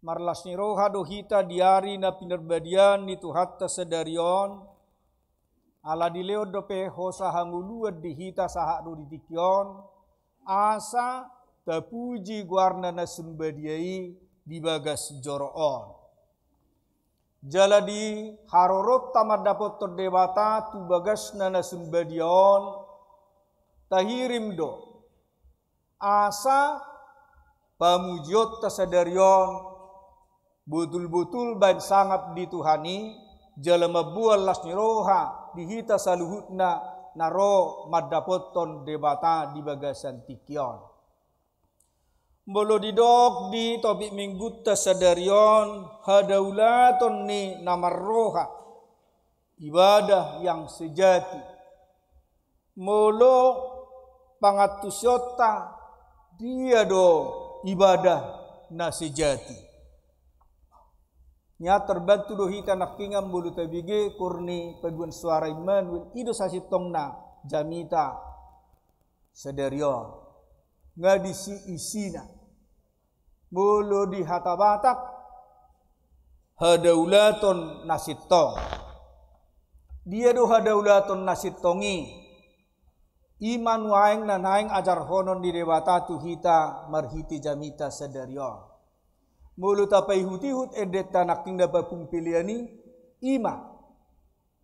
marlas ni roha do hita di ari na pinarbadiaan ni Tuhanta sadari on, ala dilehon dope hosa hangoluan di hita sahat do di tingki on, asa tapuji goarna na sun badia i di bagas joro on. Jala di haroronta mandapothon Debata tu bagasna na sun badia on, tahirim do asa pamujionta sadari on botul-botul baen sangap di Tuhan i, jala mamboan las ni roha di hita saluhutna na ro mandapothon Debata di bagasan tingki on. Molo didok di topik minggunta sadari on, hadaulaton ni na marroha, ibadah yang sejati. Molo pangantusionta, dia do ibadah na sejati? Nian tarbantu do hita nangkiningan molo tabege koor ni paduan suara Immanuel, i do sasintongna jamita sadari on. Nga disi isina. Molo di hata Batak, hadaulaton na sintong. Dia do hadaulaton na sintong i? I ma nuaeng na naeng ajarhonon ni Debata tu hita marhite jamita sadari on. Molo tapaihut-ihut endenta nangkin na papumpelean i, i ma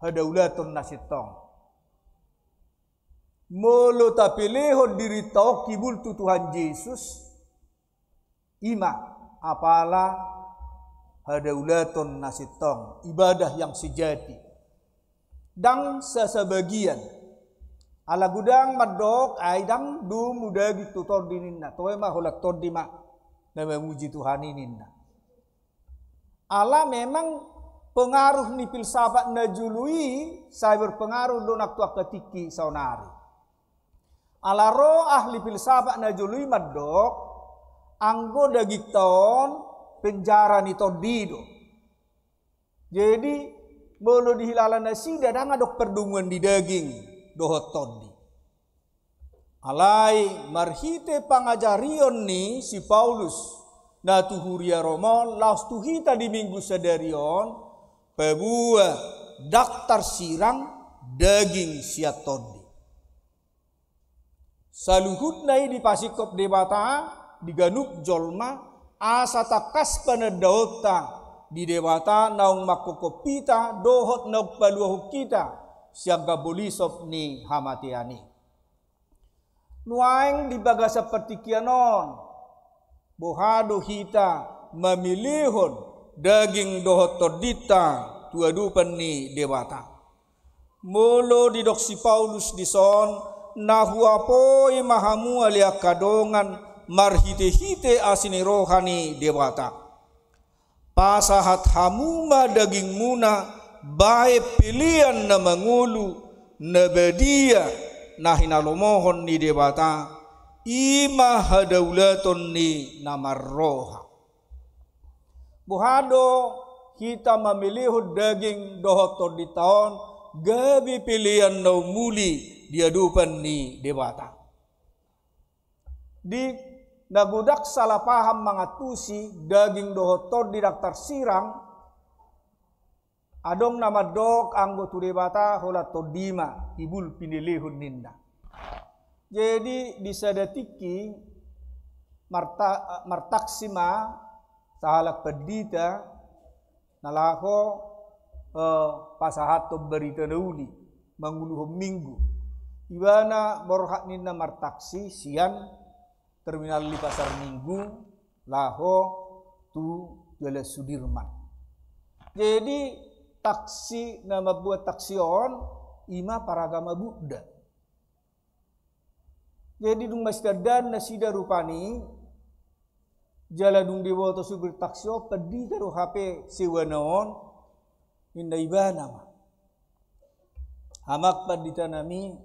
hadaulaton na sintong. Molo tapelehon dirinta on hibul tu Tuhan Jesus, i ma apala hadaulaton na sintong, ibadah yang sejati. Ndang sasabagian. Ala godang mandok, ai ndang domu daging tu tondi ninna. Toe ma holan tondi ma na mamuji Tuhan i ninna. Ala memang pengaruh ni filsafat na jolo i sai berpengaruh do nang tu angka tingki saonari. Ala ro ahli filsafat na jolo i mandok, anggo dagingta on penjara ni tondi do. Jadi, Molo dihilala nasida ndang adong pardomuan ni daging dohot tondi. Alai marhite pangajarion ni si Paulus na tu huria Rom on laos tu hita di Minggu sadari on, paboa ndang tarsirang daging sian tondi. Saluhutna i dipasingkop Debata di ganup jolma, asa tangkas panandaonta di Debata naung manghophop hita dohot naung paluahon hita sian gambo lisop ni hamatean i. Nuaeng di bagasan partingkian on, boha do hita mamelehon daging dohot tondinta tu adopan ni Debata? Molo didok si Paulus dison, na huapoi ma hamu ale angka dongan marhitehite asi ni roha ni Debata. Pasahat hamu ma dagingmuna bahen pelean na mangolu, na badia, na hinalomohon ni Debata, i ma hadaulaton ni na marroha. Boha do hita mamelehon daging dohot tondinta on gabe pelean na umuli di adopan ni Debata? Di na godang salah paham mangantusi daging dohot tondi ndang tarsirang, adong na mandok anggo tu Debata holan tondi ma, timbul pinelehon ninna. Jadi di sada tingki marta-, martaksi ma sahalak pandita na laho, eh, pasahathon barita na uli manguluhon Minggu. Ibana borhat ninna martaksi sian terminal di Pasar Minggu laho tu Jalan Sudirman. Jadi taksi na mambuat taksi on i ma paragama Buddha. Jadi dung masitandaan nasida rupani, jala dung diboto supir taksi on pandita do hape sewena on, ninna ibana ma, "Amang pandita nami,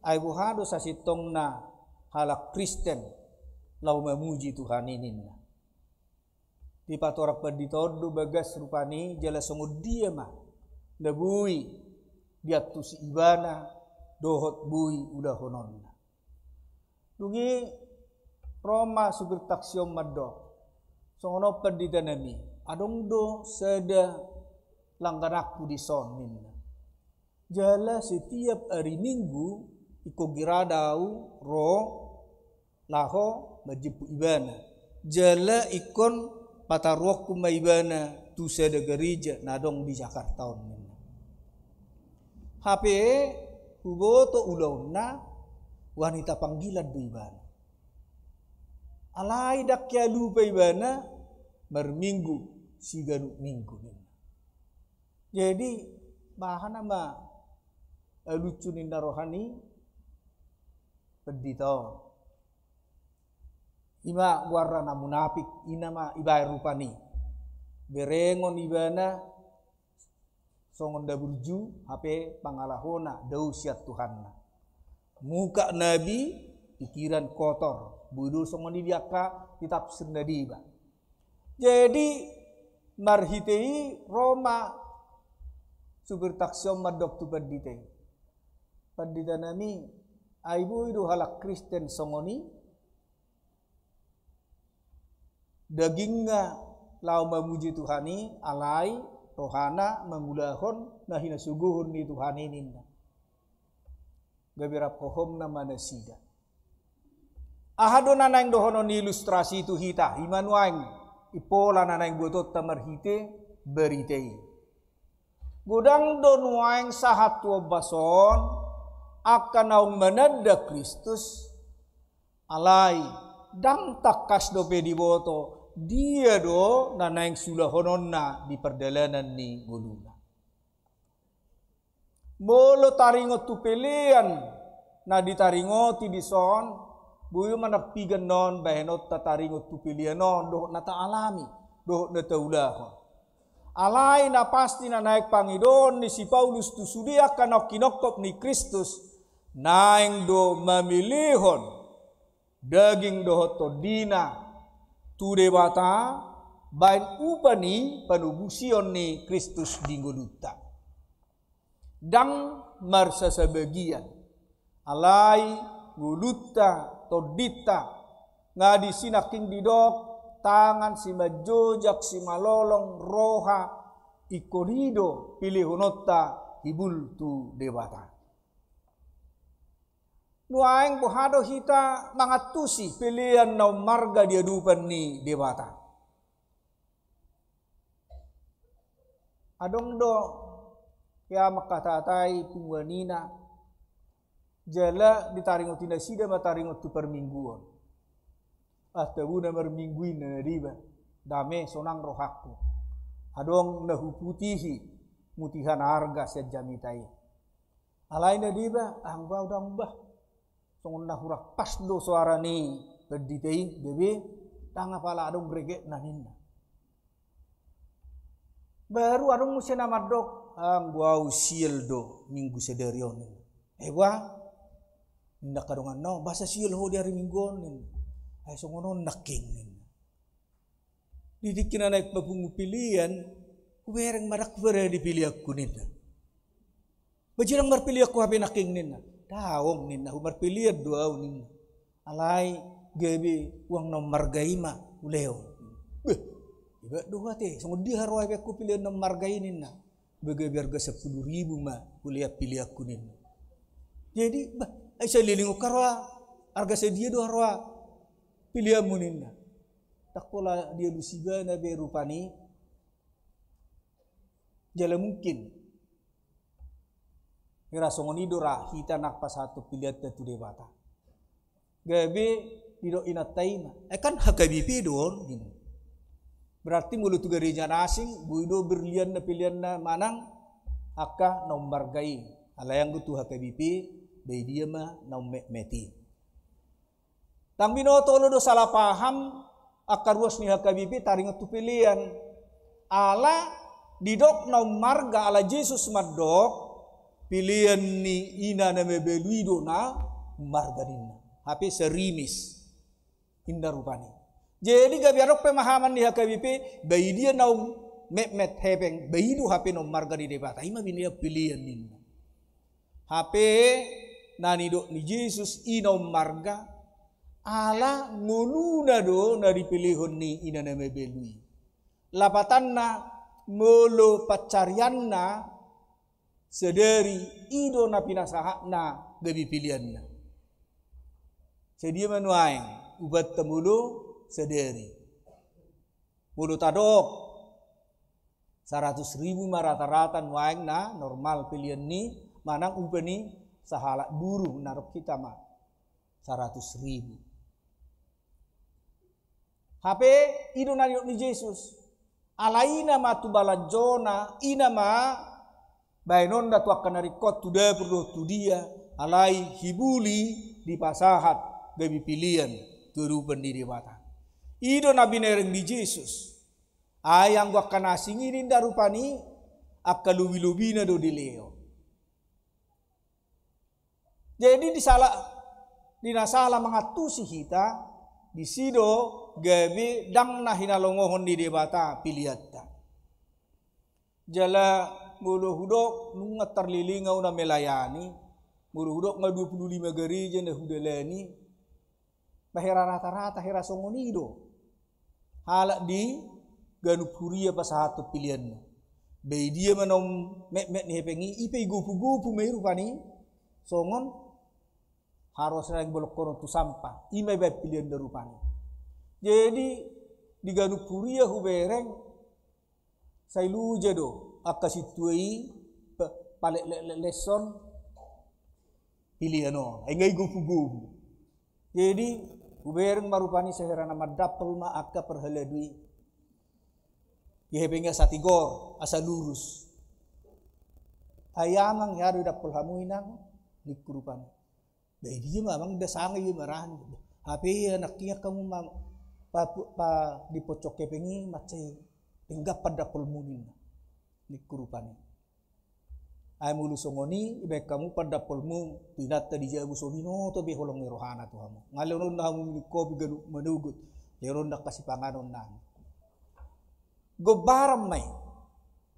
ai boha do sasintongna halak Kristen laho mamuji Tuhan i?" ninna. Dipatorang pandita on do bagas rupani, jala songon dia ma na boi diantusi ibana dohot boi ulahononna. Dung i ro ma supir taksi on mandok, "Songon on pandita nami, adong do sada langgananku dison," ninna. "Jala setiap ari Minggu ingkon gira do au ro laho manjemput ibana. Jala ingkon pataruhonku ma ibana tu sada gareja na adong di Jakarta on," ninna. "Hape huboto ulaonna wanita panggilan do ibana. Alai ndang hea lupa ibana marminggu siganup minggu," ninna. Jadi, boha nama, eh, lucu ninna roha ni pandita on? I ma goarna na munafik, i nama ibaen rupani. Berengon ibana songon na burju, hape pangalahona dao sian Tuhanna. Muka nabi, pikiran kotor. Boi do songon i di angka di tafsir na deba. Jadi marhite i ro ma supir taksi on mandok tu pandita i, "Pandita nami, ai boi do halak Kristen songon i, dagingna laho mamuji Tuhan i, alai rohana mangulahon na hinasogohon ni Tuhan i," ninna. Gabe rap hohomna ma nasida. Aha do na naeng dohonon ni ilustrasi tu hita, i ma nuaeng i pola na naeng buatonta marhite barita i? Godang do nuaeng sahat tu ombas on angka naung mananda Kristus, alai ndang tangkas dope diboto dia do na naeng siulahononna di pardalanan ni ngoluna. Molo taringot tu pelean na ditaringoti dison, boi ma na piga annon bahenonta taringot tu pelean on dohot na taalami dohot na taulahon. Alai na pasti na naeng pangidoon ni si Paulus tu sude angka naung hinongkop ni Kristus, naeng do mamelehon daging dohot tondina tu Debata, baen upa ni panobusion ni Kristus di ngolunta. Ndang marsasabagian, alai ngolunta, tondinta, nga disi nangkin didok, tangan simanjojak simalolong, roha, ingkon i do pilihononta hibul tu Debata. Nuaeng boha do hita mangantusi pelean na ummarga di adopan ni Debata? Adong do hea mangkatatai punguan ina, jala ditaringoti nasida ma taringot tu parmingguon. Ah, tabona marminggu i, ninna na deba, dame sonang rohangku. Adong na huputihi mutiha na arga sian jamita i. Alai na deba, ah, anggo au ndang bah. Songon na hurang pas do soara ni pandita i, gabe ndang apala adong regetna, ninna. Baru adong muse na mandok, ah, anggo au sial do minggu sadari on, ninna. Eh, bah, ninna angka donganna on, boasa sial ho di ari Minggu on, ninna. Eh, songon on nangkin, ninna. Di tingki na naeng papungu pelean, hubereng ma ndang huparade peleanku, ninna. Ba jala ndang marpelean ho hape nangkin, ninna. Daong, ninna, humarpelean do au, ninna. Alai gabe uang na ummarga i ma hulehon. Beh, iba do ate, songon dia haroa iba, anggo pelean na ummarga i, ninna. Ba gabe arga sampulu ribu ma hulehon peleanku, ninna. Jadi, bah, ai saleleng on haroa, arga sadia do haroa peleanmu, ninna. Ndang pola dialusi ibana be rupani. Jala mungkin hira songon i do ra hita nang pasahathon peleanta tu Debata. Gabe didok inanta i ma, eh, kan H K B P do on, ninna. Berarti molo tu gareja na asing, boi do berlianna peleanna manang angka na ummarga i. Alai anggo tu H K B P, baen dia ma na ummetmet i. Ndang binoto, olo do salah paham angka ruas ni H K B P taringot tu pelean. Ala didok na ummarga, ala Jesus mandok, pelean ni ina na mabalu i do na ummarga, ninna. Hape sarimis, ninna rupani. Jadi gabe adong pemahaman ni H K B P, baen dia na ummetmet hepeng, baen i do hape na ummarga di Debata, i ma binoto pelean, ninna. Hape na nidok ni Jesus i na ummarga, ala ngoluna do na dipelehon ni ina na mabalu i. Lapatanna, molo pansarianna sadari, i do na pinasahatna gabe peleanna. Sadia ma nuaeng upanta molo sadari? Molo tadok, saratus ribu ma rata-rata nuaeng na normal pelean ni, manang upa ni sahalak buru, na rap hita ma saratus ribu. Hape i do na nidok ni Jesus. Ala ina ma tu balanjona, ina ma baenonna tu angka na ringkot, tu dapur dohot tu dia, alai hibul i dipasahat gabe pelean tu adopan ni Debata. I do na binereng ni Jesus. Ai anggo angka na asing i, ninna rupani, angka lobi-lobina do dilehon. Jadi di sala, di na sala mangantusi hita, disi do gabe ndang na hinalongohon ni Debata peleanta. Jala molo hudok nunga tarleleng au na melayani, molo hudok nga dua puluh lima gareja na hudalani, ba hera rata-rata hera songon i do. Halak di ganup huria pasahathon peleanna. Baen dia ma na ummetmet ni hepeng i, i pe igopu-gopu ma i rupani, songon harus na bolongkonon tu sampah, i ma ibaen peleanna rupani. Jadi di ganup huria hubereng, sai loja do angka sintua i pa-, paleklek-leklekson pelean on, ai nga igopu-gopu. Jadi hubereng ma rupani sai hera na mandampol ma angka parhalado i. Di hepeng i asa tigor, asa lurus. Ai amang, hea do idampol hamu, inang, ningku rupani. Baen dia ma amang, da sanga i ma rahan. Hape ia nangkin hamu ma, pa, pa, di pojok hepeng i mansai denggan pandampolmu, ninna, ningku rupani. Ai molo songon i, ibaen hamu pandampolmu tu inanta di jabu, so binoto be holong ni rohana tu hamu. Nga lehononna hamu minum kopi ganup manogot, lehononna angka sipanganon nami. Gombaran ma i.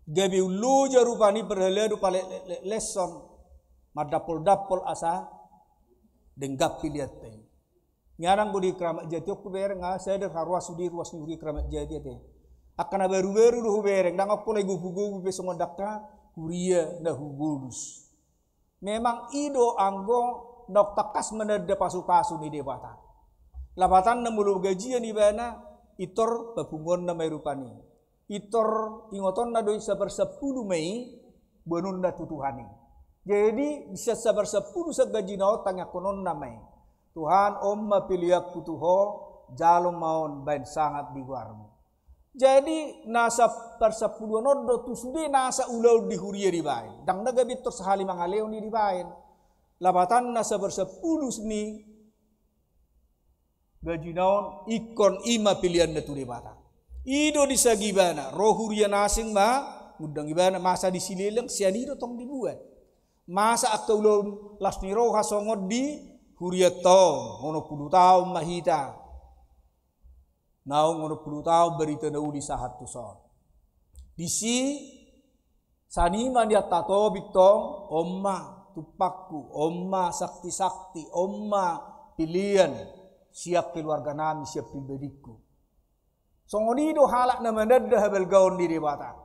Gabe umloja rupani parhalado pale-, le-, le-, leshon. Mandampol-dampol asa denggan pilianta i. Nga nanggo di Kramat Jati on hubereng, ah, sada haruas sude ruas ni huria Kramat Jati ate. Angka na baru-baru do hubereng, ndang pola i gopu-gopu pe songon angka huria na hubolus. Memang i do anggo naung tangkas mananda pasu-pasu ni Debata. Lapatanna molo gajian ibana, pintor papunguonna ma i rupani. Pintor ingotonna do i saparsampulu ma i, boanonna tu Tuhan i. Jadi, di sa-, saparsampulu sian gajina on tangiangkononna ma i. Tuhan, on ma peleanku tu Ho, jalo ma on baen sangap di goarmu. Jadi, na saparsampuluan on do tu sude nasa ulaon di huria dibaen. Ndang na gabe pintor sahali mangalehon i dibaen. Lapatanna saparsampulu ni gajina on, ingkon i ma peleanna tu Debata. I do di sagibana, ro huria na asing ma, ngundang ibana, masa di Silelang, sian i do tong dibuat. Masa angka ulaon las ni roha songon di hurianta on, onom pulu taon ma hita. Naung onom pulu taon barita na uli sahat tu son. Disi, saniman ni Anna Tobing tong, on ma tumpakku, on ma sakti-sakti, on ma pelean sian keluarga nami, sian pribadingku. Songon i do halak na mananda habalgaon ni Debata.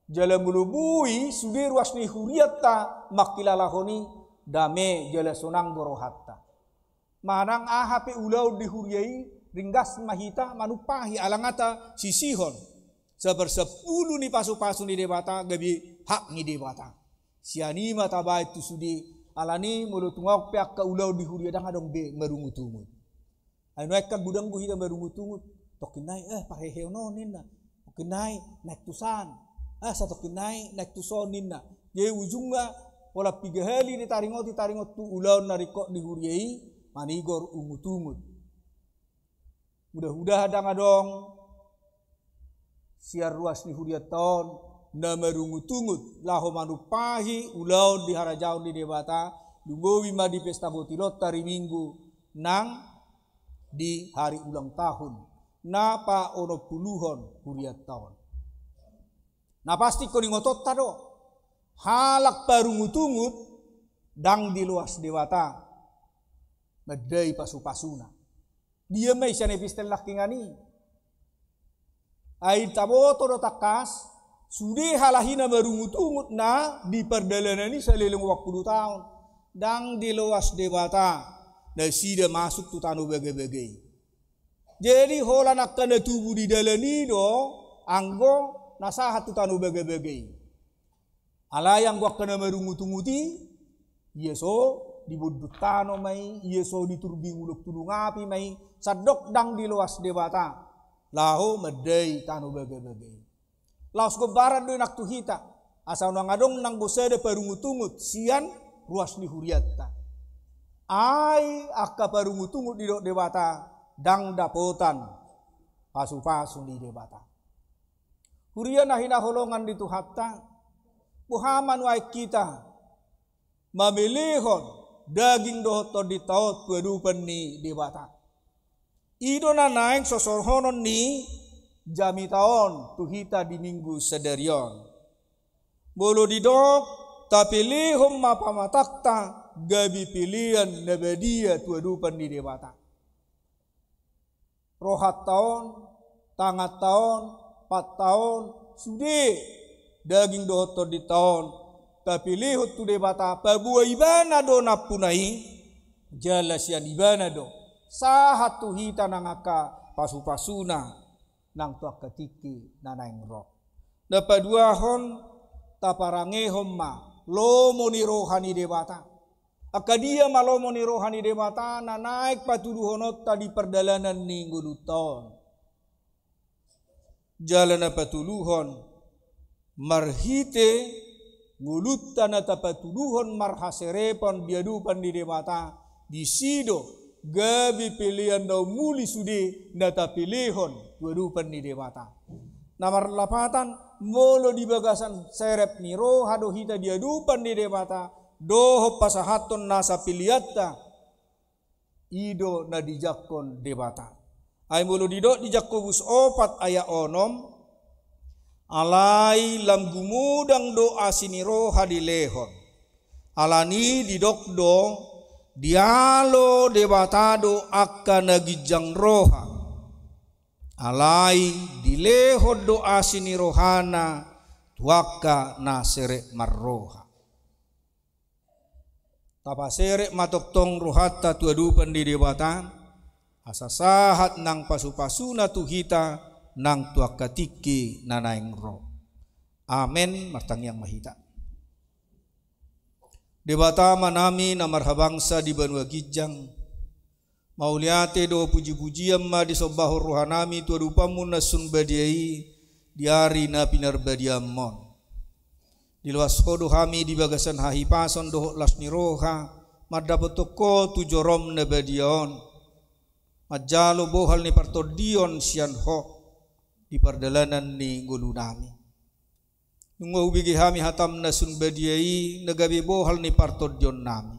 Jala molo boi sude ruas ni hurianta mangkilalahon i, dame jala sonang do rohanta. Manang aha pe ulaon di huria i, ringgas ma hita manumpahi, ala nga tasisihon. Saparsampulu ni pasu-pasu ni Debata gabe hak ni Debata. Sian i ma tabaen tu sude, alani molo tung adong pe angka ulaon di huria, ndang adong be marungut-ungut. Ai nuaeng kan godang do hita marungut-ungut. Tongkin nai, eh, parheheon on ninna. Tongkin nai, naeng tu san. Ah, satongkin nai, naeng tu son ninna. Jadi ujungna, pola piga hali ditaringoti, taringot tu ulaon na ringkot di huria i, manigor ungut-ungut. Mudah-mudahan ndang adong sian ruas ni hurianta on na marungut-ungut, laho manumpahi ulaon di harajaon ni Debata, lumobi ma di pesta gotilonta ari Minggu nang di hari ulang tahun na paonom puluhon hurianta on. Na pasti ingkon ingotonta do, halak parungut-ungut ndang diloas Debata mandai pasu-pasuna. Dia ma i sian epistel nangkiningan i. Ai taboto do tangkas, sude halak i na marungut-ungut na di pardalanan i saleleng onom pulu taon. Ndang diloas Debata nasida masuk tu tano bagabaga i. Jadi holan angka na tubu di dalan i do, anggo na sahat tu tano bagabaga i. Alai anggo angka na marungut-ungut i, ia so di bondut tano ma i, ia so di turbing ulok tulung api ma i, sandok ndang diloas Debata laho mandai tano bagabaga i. Laos gombaran do i nang tu hita, asa unang adong nanggo sada parungut-ungut sian ruas ni hurianta. Ai angka parungut-ungut didok Debata ndang dapotan pasu-pasu ni Debata. Huria na hinaholongan ni Tuhanta, boha ma nuaeng hita mamelehon daging dohot tondinta on tu adopan ni Debata. I do na naeng sosorhonon ni jamita on tu hita di Minggu sadari on. Molo didok, tapelehon ma pamatangta gabe pelean na badia tu adopan ni Debata. Rohanta on, tanganta on, patta on, sude daging dohot tondinta on, tapelehon tu Debata, paboa Ibana do nampuna i, jala sian Ibana do sahat tu hita nang angka pasu-pasuna nang tu angka tingki na naeng ro. Na paduahon, taparangehon ma lomo ni roha ni Debata. Angka dia ma lomo ni roha ni Debata na naeng patuduhononta di pardalanan ni ngolunta on? Jala na patoluhon, marhite ngolunta na tapatuduhon marhaserepon di adopan ni Debata, disi do gabe pelean na umuli sude na tapelehon tu adopan ni Debata. Na marlapatan, molo di bagasan serep ni roha do hita di adopan ni Debata, dohot pasahathon nasa peleanta, i do na dijangkon Debata. Ai molo didok di Jakobus opat ayat onom, Alai lam gumodang do asi ni roha dilehon. Alani didok do, dialo Debata do angka na ginjang roha. Alai dilehon do asi ni rohana tu angka na serep marroha. Tapaserep ma tongtong rohanta tu adopan ni Debata, asa sahat nang pasupasuna tu hita nang tu angka tingki na naeng ro. Amen. Martangiang ma hita. Debata Amanami na marhabangsa di banua ginjang, mauliate dohot pujipujian ma disombahon rohanami tu adopanmu na sun badia i di ari na pinarbadianmon. Diloas Ho do hami di bagasan hahipason dohot las ni roha mandapothon Ho tu jorom na badia on, manjalo bohal ni partondion sian Ho di pardalanan ni ngolunami. Nunga hubege hami hatam na sun badia i na gabe bohal ni partondionnami.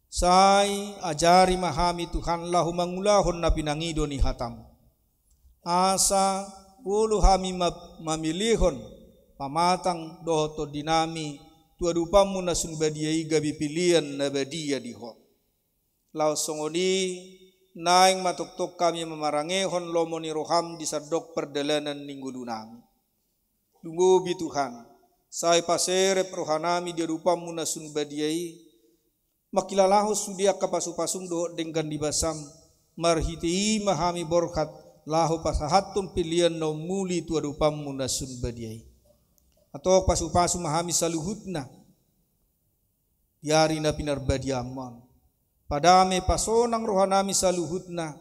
Sai ajari ma hami Tuhan laho mangulahon na pinangido ni hatam. Asa olo hami ma-, mamilihon pamatang dohot tondinami tu adopanmu na sun badia i gabe pilian na badia di Ho. Laos songon i naeng ma tongtong hami mamarangehon lomo ni roham di sandok pardalanan ni ngolunami. Lumobi Tuhan, sai paserep rohanami di adopanmu na sun badia i, mangkilalahon sude angka pasupasum dohot denggan ni basam, marhite i ma hami borhat laho pasahathon pilian na ummuli tu adopanmu na sun badia i. Antong pasupasu ma hami saluhutna di ari na pinarbadianmon. Padame pasonang rohanami saluhutna,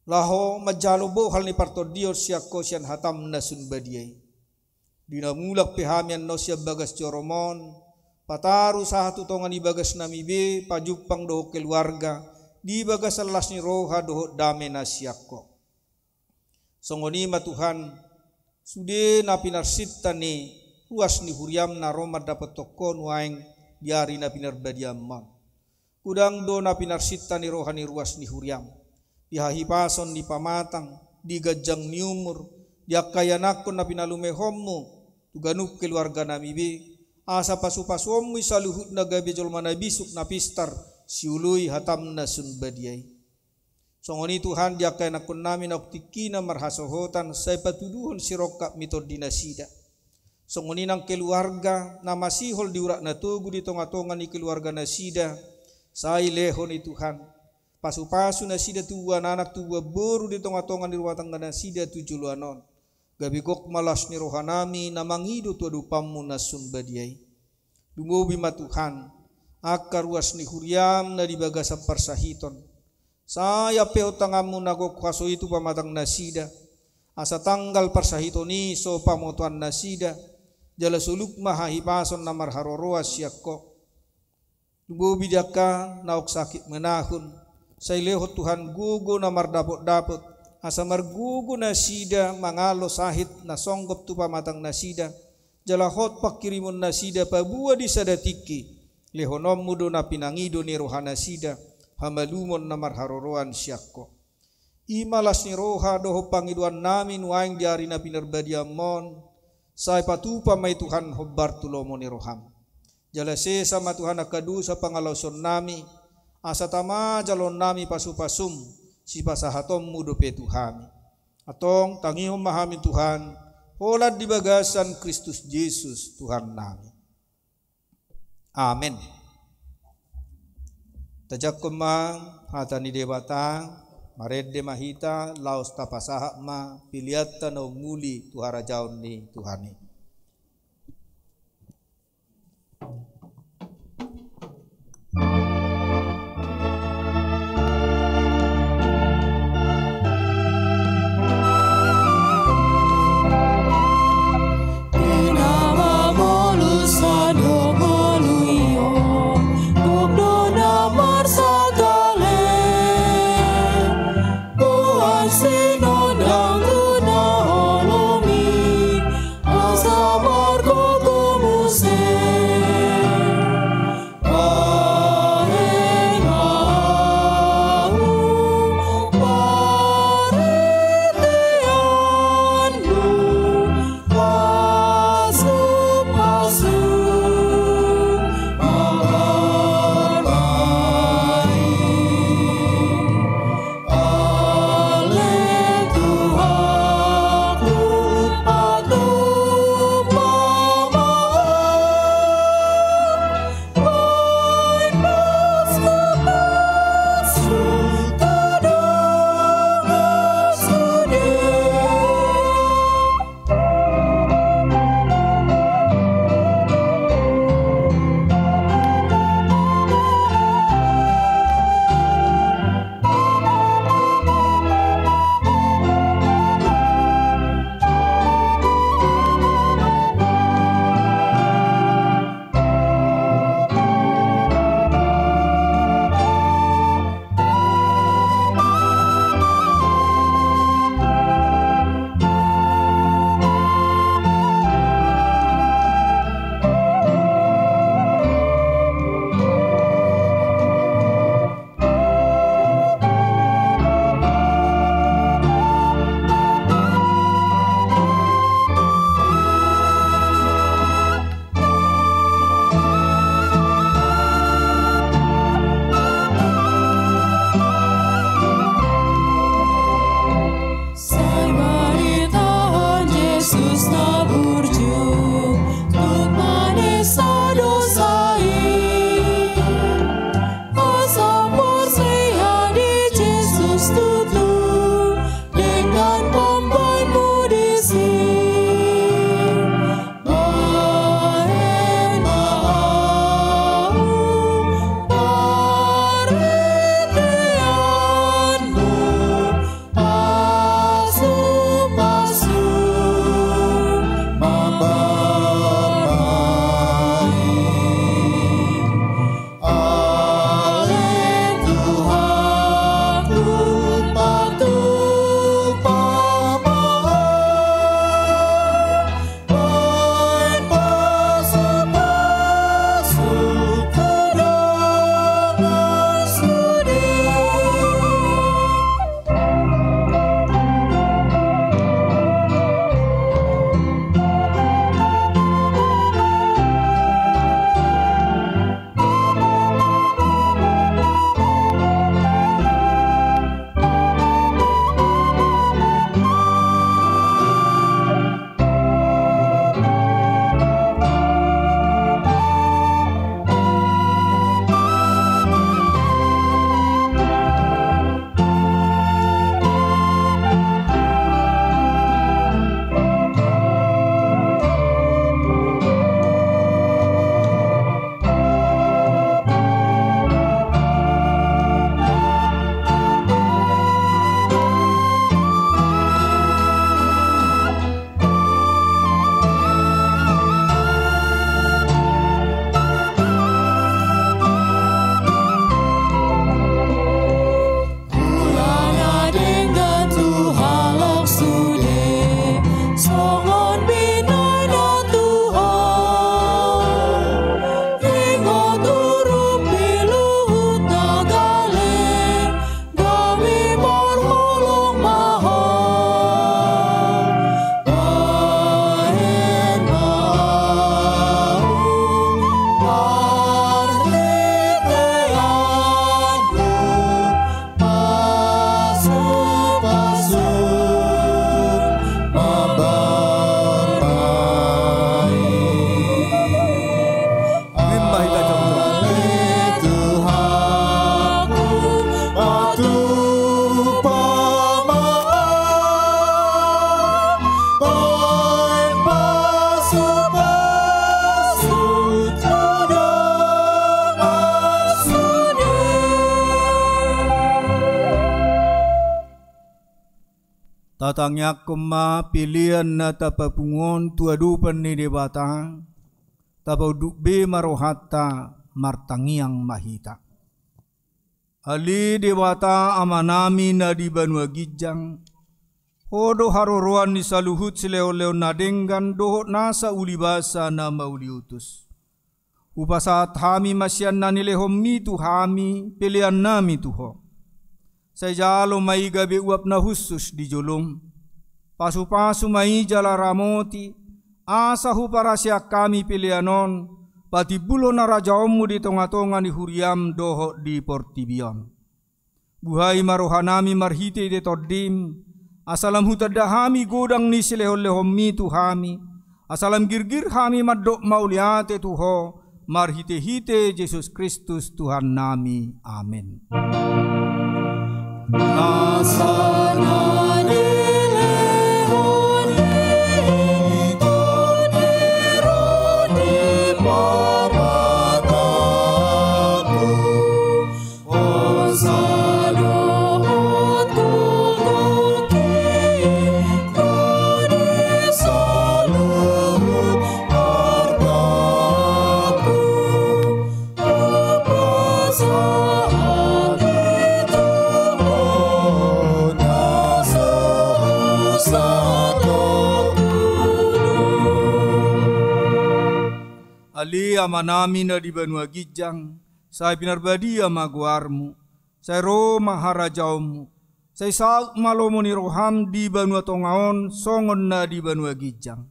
laho manjalo bohal ni partondion sian Ho sian hatam na sun badia i. Di na mulak pe hami annon sian bagas jorom on, pataru sahat tu tonga ni bagasnami be, pajumpang dohot keluarga di bagasan las ni roha dohot dame na sian Ho. Songon i ma Tuhan, sude na pinarsinta ni ruas ni huriam na ro mandapothon Ho nuaeng di ari na pinarbadianmon. Godang do na pinarsinta ni roha ni ruas ni huriam, di hahipason ni pamatang, di ganjang ni umur, di angka ianakhon na pinalumehonmu tu ganup keluarganami be, asa pasupasuonmu i saluhutna gabe jolma na bisuk na pistar, sioloi hatam na sun badia i. Songon i Tuhan, di angka ianakhonnami naung tingkina marhasohotan, sai patuduhon sirongkap ni tondinasida. Songon i nang keluarga na masihol di urat na togu di tongatonga ni keluarganasida, sai lehon i Tuhan. Pasupasu nasida tubuan anak tubuan boru di tongatonga ni rumah tangganasida tu joloan on. Gabe gok ma las ni rohanami na mangido tu adopanmu na sun badia i. Lumobi ma Tuhan, angka ruas ni huriam na di bagasan parsahiton. Sai ampehon tanganmu na gok huaso i tu pamatangnasida, asa tanggal parsahiton i so pamotoannasida, jala soluk ma hahipason na marharoroan sian Ho. Lumobi di angka naung sakit manahun, sai lehon Tuhan gogo na mardapotdapot, asa margogo nasida mangalo sahit na songgop tu pamatangnasida, jala hot panghirimonnasida paboa di sada tingki, lehononmu do na pinangido ni rohanasida, hamalumon na marharoroan sian Ho. I ma las ni roha dohot pangidoannami nuaeng di ari na pinarbadianmon, sai patupa ma i Tuhan hombar tu lomo ni roham. Jala sesa ma Tuhan angka dosa pangalaosionnami, asa tama jaloonnami pasupasum, sipasahatonmu dope tu hami. Antong tangihon ma hami Tuhan, holan di bagasan Kristus Jesus Tuhannami. Amen. Tajangkon ma hata ni Debata, marende ma hita, laos tapasahat ma pilianta na ummuli tu harajaon ni Tuhan i. Tatangiangkon ma pelean na tapapungu on tu adopan ni Debata, tapaunduk be ma rohanta, martangiang ma hita. Ale Debata Amanami na di banua ginjang, Ho do haroroan ni saluhut silehonlehon na denggan dohot nasa ulibasa na mauliutus. Hupasahat hami ma sian na nilehonMi tu hami peleannami tu Ho. Sai jalo ma i gabe uap na hushus di joloM. Pasupasu ma i jala ramoti, asa huparaseang hami pelean on patimbulhon harajaonMu di tongatonga ni huriaM dohot di portibi on. Buhai ma rohanami marhitehite TondiM, asa lam hutanda hami godang ni silehonlehonMi tu hami, asa lam girgir hami mandok mauliate tu Ho, marhitehite Jesus Kristus Tuhannami. Amen. Asa na nilehon ni Tondi ro di pamatangku, Ale Amanami na di banua ginjang, sai pinarbadia ma goarMu. Sai ro ma harajaonMu, sai saut ma lomo ni rohaM di banua tonga on songon na di banua ginjang.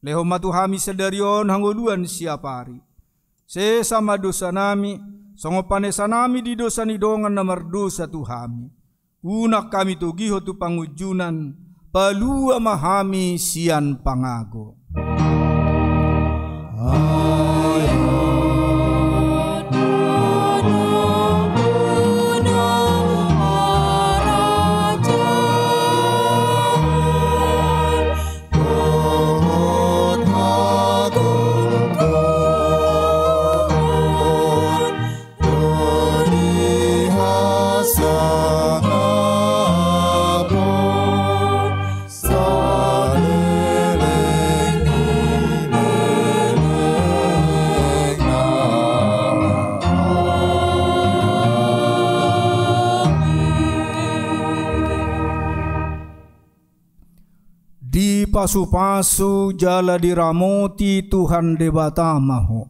Lehon ma tu hami sadari on hangoluan siapari. Sesa ma dosanami, songon panesanami di dosa ni dongan na mardosa tu hami. Unang hami togihon tu pangunjunan, palua ma hami sian pangago. Dipasupasu jala diramoti Tuhan Debata ma ho.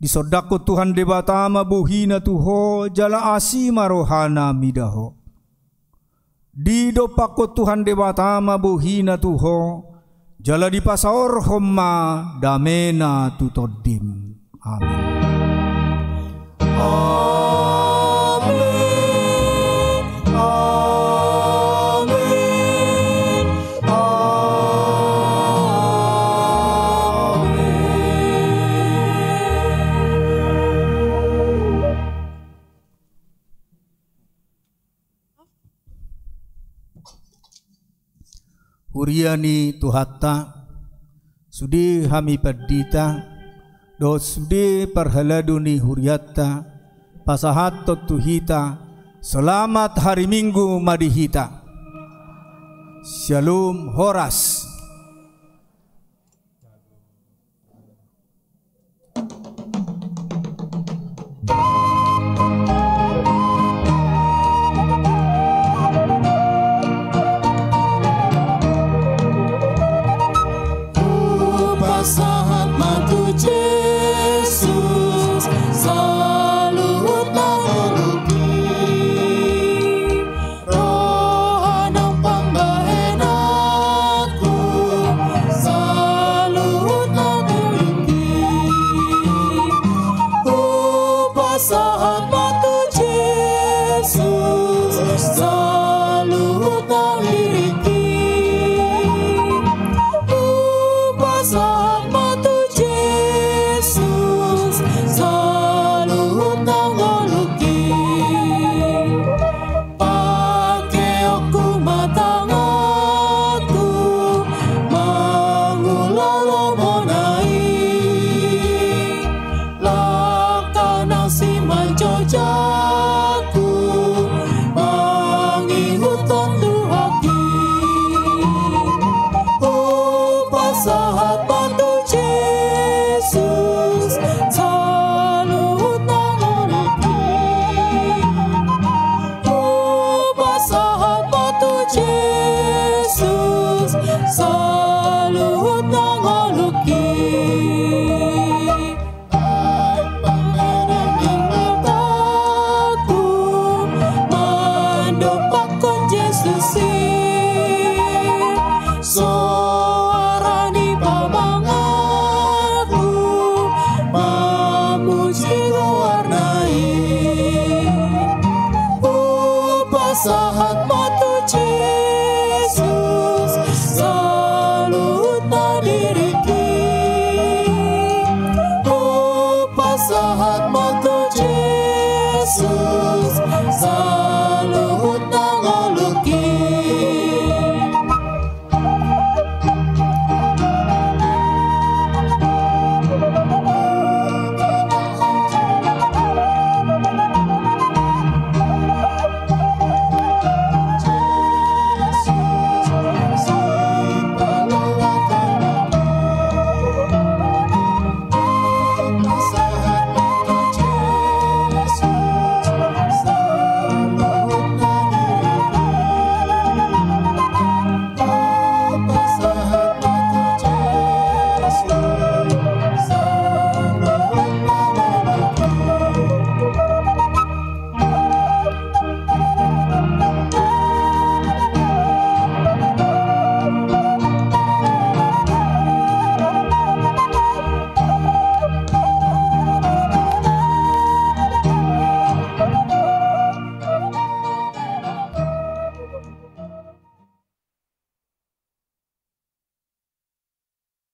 Disondangkon Tuhan Debata ma bohiNa tu ho, jala asi ma rohaNa mida ho. Didompakkon Tuhan Debata ma bohiNa tu ho, jala dipasaorhon ma dameNa tu tondim. Amen. Amen. Amen. Amen. Huria ni Tuhanta, sude hami pandita dohot sude parhalado ni hurianta, pasahathon tu hita, selamat hari Minggu ma di hita. Syalom, horas. Hupasahat ma tu Jesus saluhut na hurang i. Roha nang pambahenanku Sahat ma